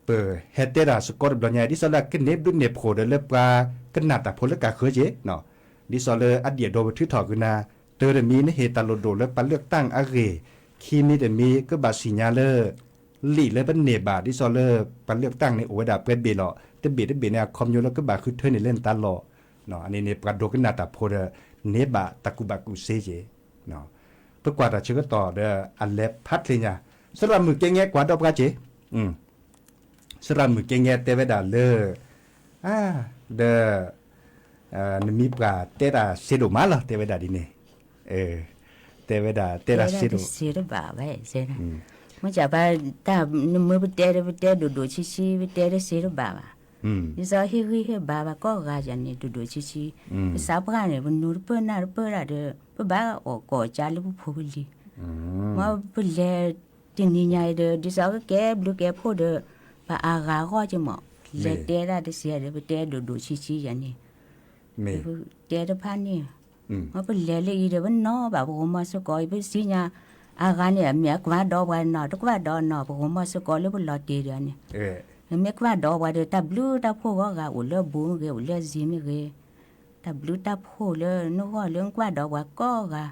ပဟဲတဲတၢ်စ့ၢ်ကီးတဘျီညါ ဒ်သိးလၢအကန့ၢ်ဘျုးန့ၢ်ဖှိၣ်ဒီးလၢပှၤကနၣ်တၢ်ဖိလၢကးဃၢက့ၤ ဒ်သိးလၢအဒံၣ်အဒိပထုးထီၣ်ကနၤ တၢ်တမံၤ နဟ့ၣ်တၢ်လိၣ်ဒိၣ်လၢပှၤလၢတၢ်အဂ့ၢ် ခံမံၤတမံၤ ကဘၣ်စံၣ်ညါလၢ လံာ်လၢပန့ၢ်ဘၣ် ဒ်သိးလၢပှၤလၢတၢ်န့ၣ် အိၣ်ဝဲဒၣ်ပှဲၤဘ့ၣ်လီၤ တဘ့ၣ်တဘ့ၣ်န့ၣ် အခီပညီလၢကဘၣ်ဃုထၢန့ၢ်လၢနတၢ်လီၢ် အန့ၣ်န့ၣ် ပှၤဒိကနၣ်တၢ်ဖိဒီး န့ၢ်ဘၣ်တၢ်ကူၣ်ဘၣ်ကူၣ်စ့က့ၤ ပကွၢ်တၢ်ဆၢကတီၢ်ဒီးအလဲၤဖးချ့ညါ သရၣ်မုၣ်ကဲငဲကွၢ်ဒီးပှၤက့ၤ သရၣ်မုၣ်ကဲငဲတဲဝဲဒၣ်လၢ ဒီး နမံၤပှၢ်တဲတၢ်စ့ဒိၣ်မးလီၤ တဲဝဲဒၣ်ဒ်န့ၣ် တဲဝဲဒၣ်တဲတၢ်စ့ဒိၣ် တဲတၢ်စ့တဘၣ်ဘၣ် မ့ၢ်ဘၣ် နမ့ၢ်ပတဲဒီး ပတဲဒိၣ်ဒိၣ်ဆံးဆံး ပတဲတၢ်စ့တဘၣ်ဘၣ် ဒ်သိးဟ့ၣ်ဂံၢ်ဟ့ၣ်ဘါဘၣ်ကိးဂၤယၤန့ၣ် ဒိၣ်ဒိၣ်ဆံးဆံး ပစးပှၢ်န့ၣ် ပနူၤတပၢၢ်နၢ်တပၢၢ်ဒၣ်ဒီး ပဘၣ်အီၣ်ကိးကၢလၢပဖိပလံၤ မ်ပလဲၤတနံၤညါအံၤဒီး ဒ်သိးကကဲဘျုးကဲဖှိၣ်ဒီး ပအါဂၤအဂီၢ်က့ၤမး လဲၤတဲဒၣ်တစဲးဒီး ပတဲဒိၣ်ဒိၣ်ဆံးဆံးယၤန့ၣ် ပတဲတဖၣ်န့ၣ် မ်ပလဲၤလၢအံၤဒီး ပနီၣ်ဘၣ်ပဂီၢ်မီၢ်စ့ၢ်ကီး ပစံၣ်ညါ အါဂၤန့ၣ် အမ့ၢ်အကွၢ်ဒီးပှၤနီၤ တကွၢ်ဒီးနီၤ ပဂီၢ်မီၢ်စ့ၢ်ကီးလၢပလီၤတ့ၢ်ဒီးန့ၣ် မ့ၢ်ကွၢ်ဒီးပှၤဒီး တၢ်ဘျုးတၢ်ဖှိၣ်ဂီၢ်ဂၤ အိၣ်လၢအဘူးမ့ၢ်ဂ့ၤ အိၣ်လၢအစ့မ့ၢ်ဂ့ၤ တၢ်ဘျုးတၢ်ဖှိၣ်လၢနဂီၢ်လၢနကွၢ်ဒီးပှၤကိးဂၤ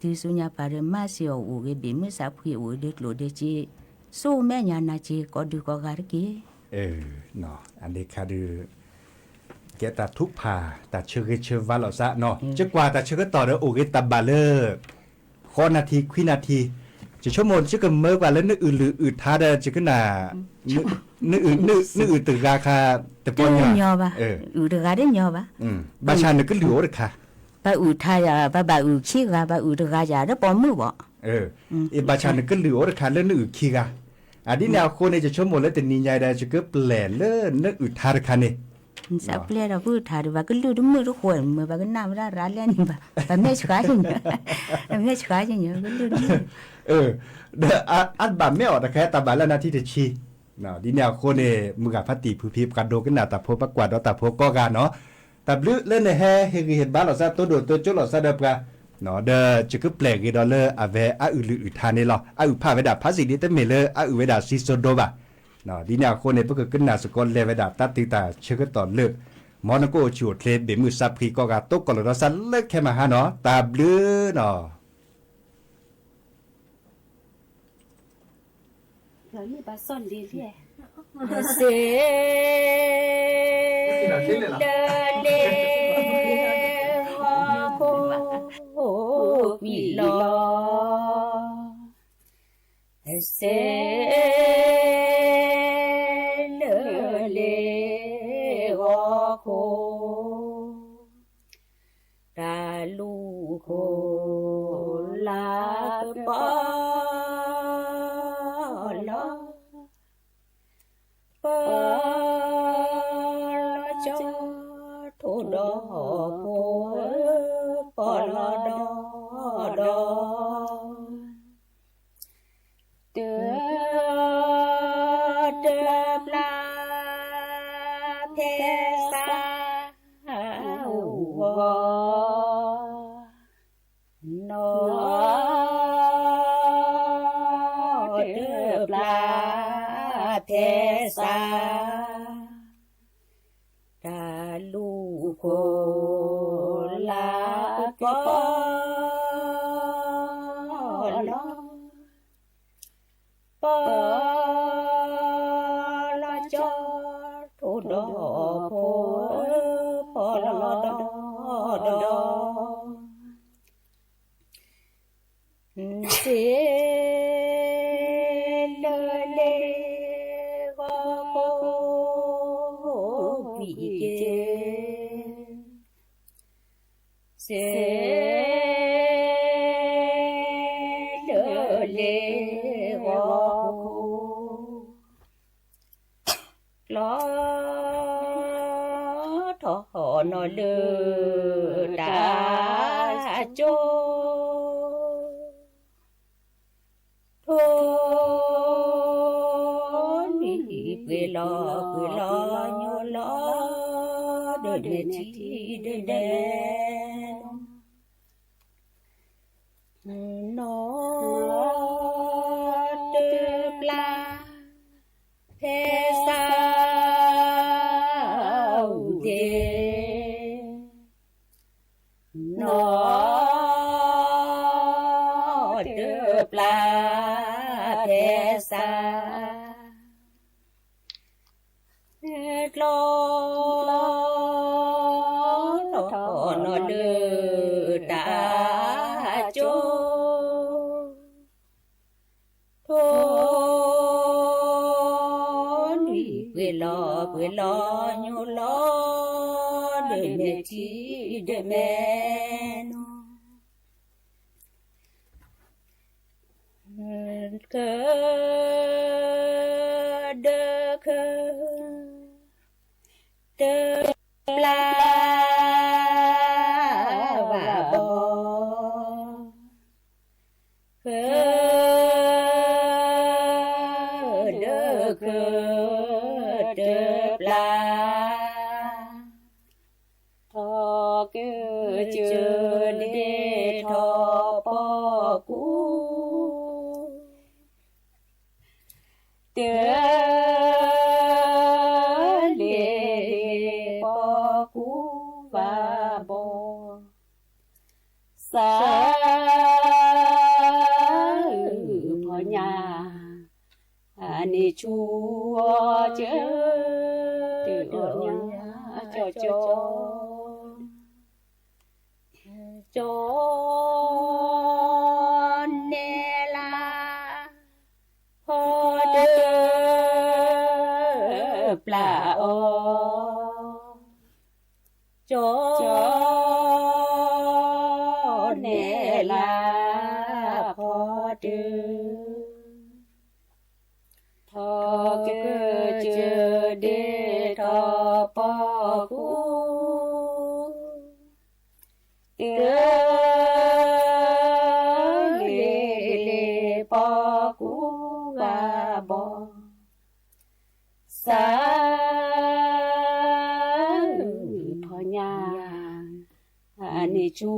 တုၤဆူညါပၤဒီး မၤစ့ၢ်အီၤအိၣ်ဂ့ၤ ဘ့ၣ်မုၢ်စးဖှံအိၣ်ဂ့ၤ ဒ့ကျိၣ်ဒ့စ့ ဆိၣ်မဲာ်ညါနၤစ့ၢ် ကိးဒုးကိးဂၤတက့ၢ်. အန့ၣ်ခါဒုး ကဲတၢ်ထုကဖၣ် တၢ်ဆၢဂ့ၤဆၢဝါလိာ်သးနီၤ ယကွၢ်တၢ်ဆၢကတီၢ်ဒီးအိၣ်ဂ့ၤတၢ်ဘၣ်လၢ ဃိးနၣ်ထံ ခွံနၣ်ထံ ယဆိကမိၣ် ယကမၢပှၤလၢနအုၣ်လုၢ်အုၣ်ထါဒီး ယကနၣ် နအုၣ်တဂၤခါ တပီညီဘၣ် အုၣ်တဂၤတညီဘၣ် ဘၣ်ဆၣ်နကလုၢ်အိၣ်တခါ ပှၤအုၣ်ထါယၤ ပှၤဘၣ်အုၣ်ခံဂၤ ပှၤအုၣ်တဂၤယၤ ဒီးပိာ်မုၣ်ဘၣ် ဘၣ်ဆၣ်နကလုၢ်အိၣ်တခါလၢနအုၣ်ခံဂၤ အဒ်န့ၣ်အဃိန့ၣ် ယဆိကမိၣ်လၢတနံၤညါဒီး ယကပျဲၢ်လၢနအုၣ်ထါတခါန့ၣ် စးပျဲၢ်ဒီးပုၢ်ထါဒီး ပှၤကလုၢ်တမုာ်တဃိ မ့ၢ်ပှၤကနၣ်ဝဲဒၣ်ရၤလဲၣ်န့ၣ်ဘၣ် ပှၤမဲာ်ဆှးယံၤ ပှၤမဲာ်ဆှးယံၤ ကလုၢ်တမုာ် ဒီးအဘၣ်မ့ၢ်အီၤတခါ တၢ်ဘၣ်လၢနၣ်ထံတဆံ ဒ်န့ၣ်အဃိန့ၣ် မုၢ်ဂၤဖါတံၢ်ဖုဖံ ပှၤဒိကနၣ်တၢ်ဖိ ပှၤကွၢ်ဒီးတၢ်ဖိကိးဂၤနီၤ တၢ်ဘျုးလၢနဟဲဟ့ၣ်ဂံၢ်ဟ့ၣ်ဘါလိာ်သး တိဒိၣ်တိကၠိလိာ်သးဒီးပှၤ ဒီးယကပျဲၢ်ဂ့ၤဒီးလၢအဝဲအအုၣ်လုၢ်အုၣ်ထါန့ၣ်လီၤ. အအုၣ်ဖးဝဲဒၣ်ဖးစံၣ်ဒ်တမ့ၢ်လၢအအုၣ်ဝဲဒၣ်စံစိဒိဘၣ်. ဒ်န့ၣ်အဃိန့ၣ် ပကကနၣ်စ့ၢ်ကီးလဲၤဝဲဒၣ်တၢ်တုၤတၢ်ဆၢကတီၢ်လၢ မ်နကအိၣ်ဆူၣ်အိၣ်ချ့ ဘ့ၣ်မုၢ်စးဖှံကိးဂၤ တိကိၢ်လီၤဒီးစးလၢခဲမဟါနီၤ တၢ်ဘျုးနီၤ. ဘၣ်စီၣ်လ့လံ, စ့လၢလ့ၣ်ဂီၤခိၣ်ကွံာ်လီၤ, စ့လၢလ့ၣ်ဂီၤခိၣ် တၢ်လူၢ်ခိၣ်လၢကပီၤလီၤ, ပီၤလီၤကၠီထိၣ်ဒီးဖိ, ပီၤလီၤဒီးဒီး တၢ်တပျၢ် ဖဲစးအူဂီၤ, နီၢ်တပျၢ် ဖဲစး တၢ်လူၢ်ခိၣ်လၢကပီၤ လီၤ, ပီၤလီၤကၠီထိၣ်ဒီးဖိ, ပီၤလီၤဒီးဒီး စ့လၢလ့ၣ်ဂီၤခိၣ်ကွံာ်က့ၤ, စ့လၢလ့ၣ်ဂီၤခိၣ် ကျီထီၣ်နီၢ်လၢတၢ်ကၠိ, ထိၣ်နွံပှ့ၤလီၤပှ့ၤလီၤညိလီၤ, ဒၢမဲာ်ထံဒၢမဲာ် နီၢ်တပျၢ် ဖဲစးအူဒ့, နီၢ်တပျၢ် ဖဲစး ကျီထီၣ်နီၢ်လၢတၢ် ကၠိ, ထိၣ်နွံပှ့ၤလီၤပှ့ၤလီၤညိလီၤ, ဒၢမဲာ်ထံဒၢမဲာ်နီၢ်, က ဒၢက တပျၢ်ဘၣ်ဘီ, က ဒၢက တပျၢ်, ထီၣ်ကစၢၢ်ဒ့ထီၣ်ပီၢ်ကူ တၢ်လ့ၣ်လ့ၣ်ပီၢ်ကူဘၣ်ဘီ, စးအုၣ်ဖီညါ အန့ၣ်ဆူအီၤကၢ, တၢ်အီၣ်ညါကၠီကၠီ ကၠီနဲလၢ ဖီတၢ်ပျၢ်အီၤ, ကၠီနဲလၢ ဖီတၢ် ထီၣ်ကစၢၢ်ဒ့ထီၣ်ပီၢ်ကူ, တၢ်လ့ၣ်လ့ၣ်ပီၢ်ကူဘၣ်ဘီ, စးအုၣ်ဖီညါ အန့ၣ်ဆူ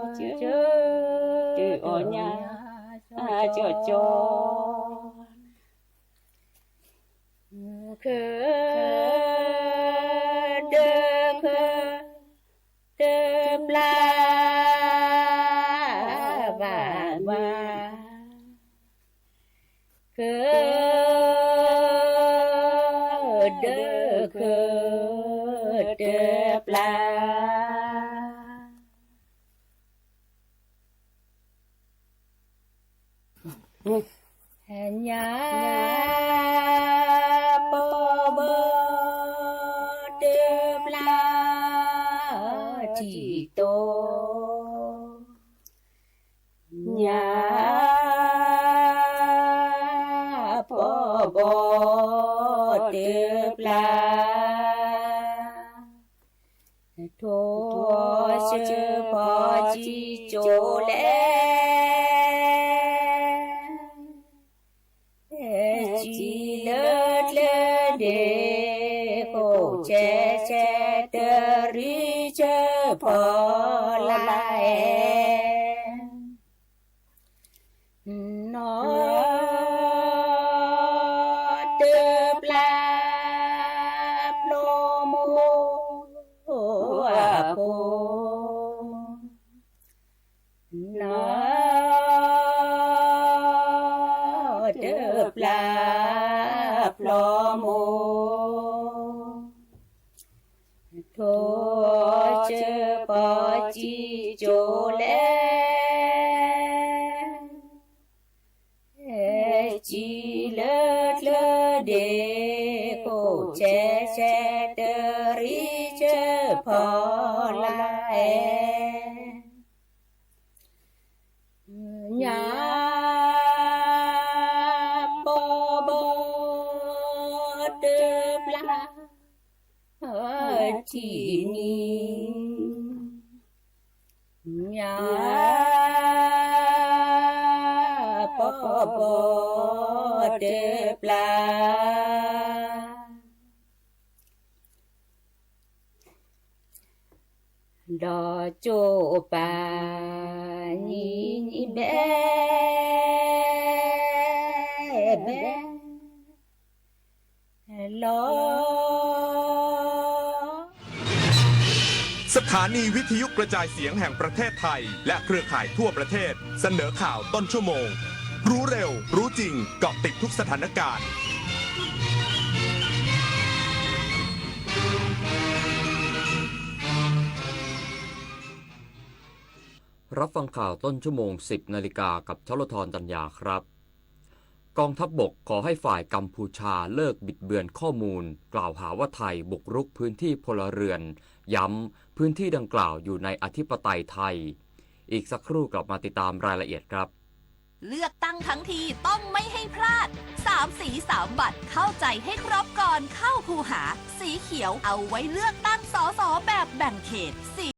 အီၤကၢ, တၢ်အီၣ်ညါကၠီကၠီ က ဒၢက တပျၢ်ဘၣ်ဘီ, က တပျၢ် ညါ ပီၢ်ဘီ တပျၢ် ထံၣ်တိ ညါ ပီၢ်ဘီ တပျၢ် ထိၣ်ဆၢဖီၣ်စံကၠိလဲၣ် စံလၢကျၢၤဒ့ ခိၣ်ဆဲဆဲ တရံးဆၢဖီလာ်အဲ နီၢ် တပျၢ် ဖျိမိၢ်အဖိ နီၢ် တပျၢ် ဖျိမိၢ် ထိၣ်ဆၢဖီၣ်စံကၠိလဲၣ် စံလၢကျၢၤဒ့ ခိၣ်ဆဲဆဲ တရံးဆၢဖီလာ်အဲ ညါ ပီၢ်ဘီ တပျၢ် ထံၣ်နံၤ ညါ ပီၢ်ဘီ တပျၢ် ဒီးကၠိပၢ် နံၤနံၤဘဲ ဘဲ လီၤ สถานีวิทยุกระจายเสียงแห่งประเทศไทยและเครือข่ายทั่วประเทศ เสนอข่าวต้นชั่วโมง รู้เร็ว รู้จริง เกาะติดทุกสถานการณ์ รับฟังข่าวต้นชั่วโมง สิบนาฬิกา กับชลธร ตัญญาครับ กองทัพบกขอให้ฝ่ายกัมพูชาเลิกบิดเบือนข้อมูล กล่าวหาว่าไทยบุกรุกพื้นที่พลเรือน ย้ำ พื้นที่ดังกล่าวอยู่ในอธิปไตยไทย อีกสักครู่กลับมาติดตามรายละเอียดครับ เลือกตั้งทั้งทีต้องไม่ให้พลาด สามสีสามบัตร เข้าใจให้ครบก่อนเข้าคูหา สีเขียวเอาไว้เลือกตั้ง สส แบบแบ่งเขต สี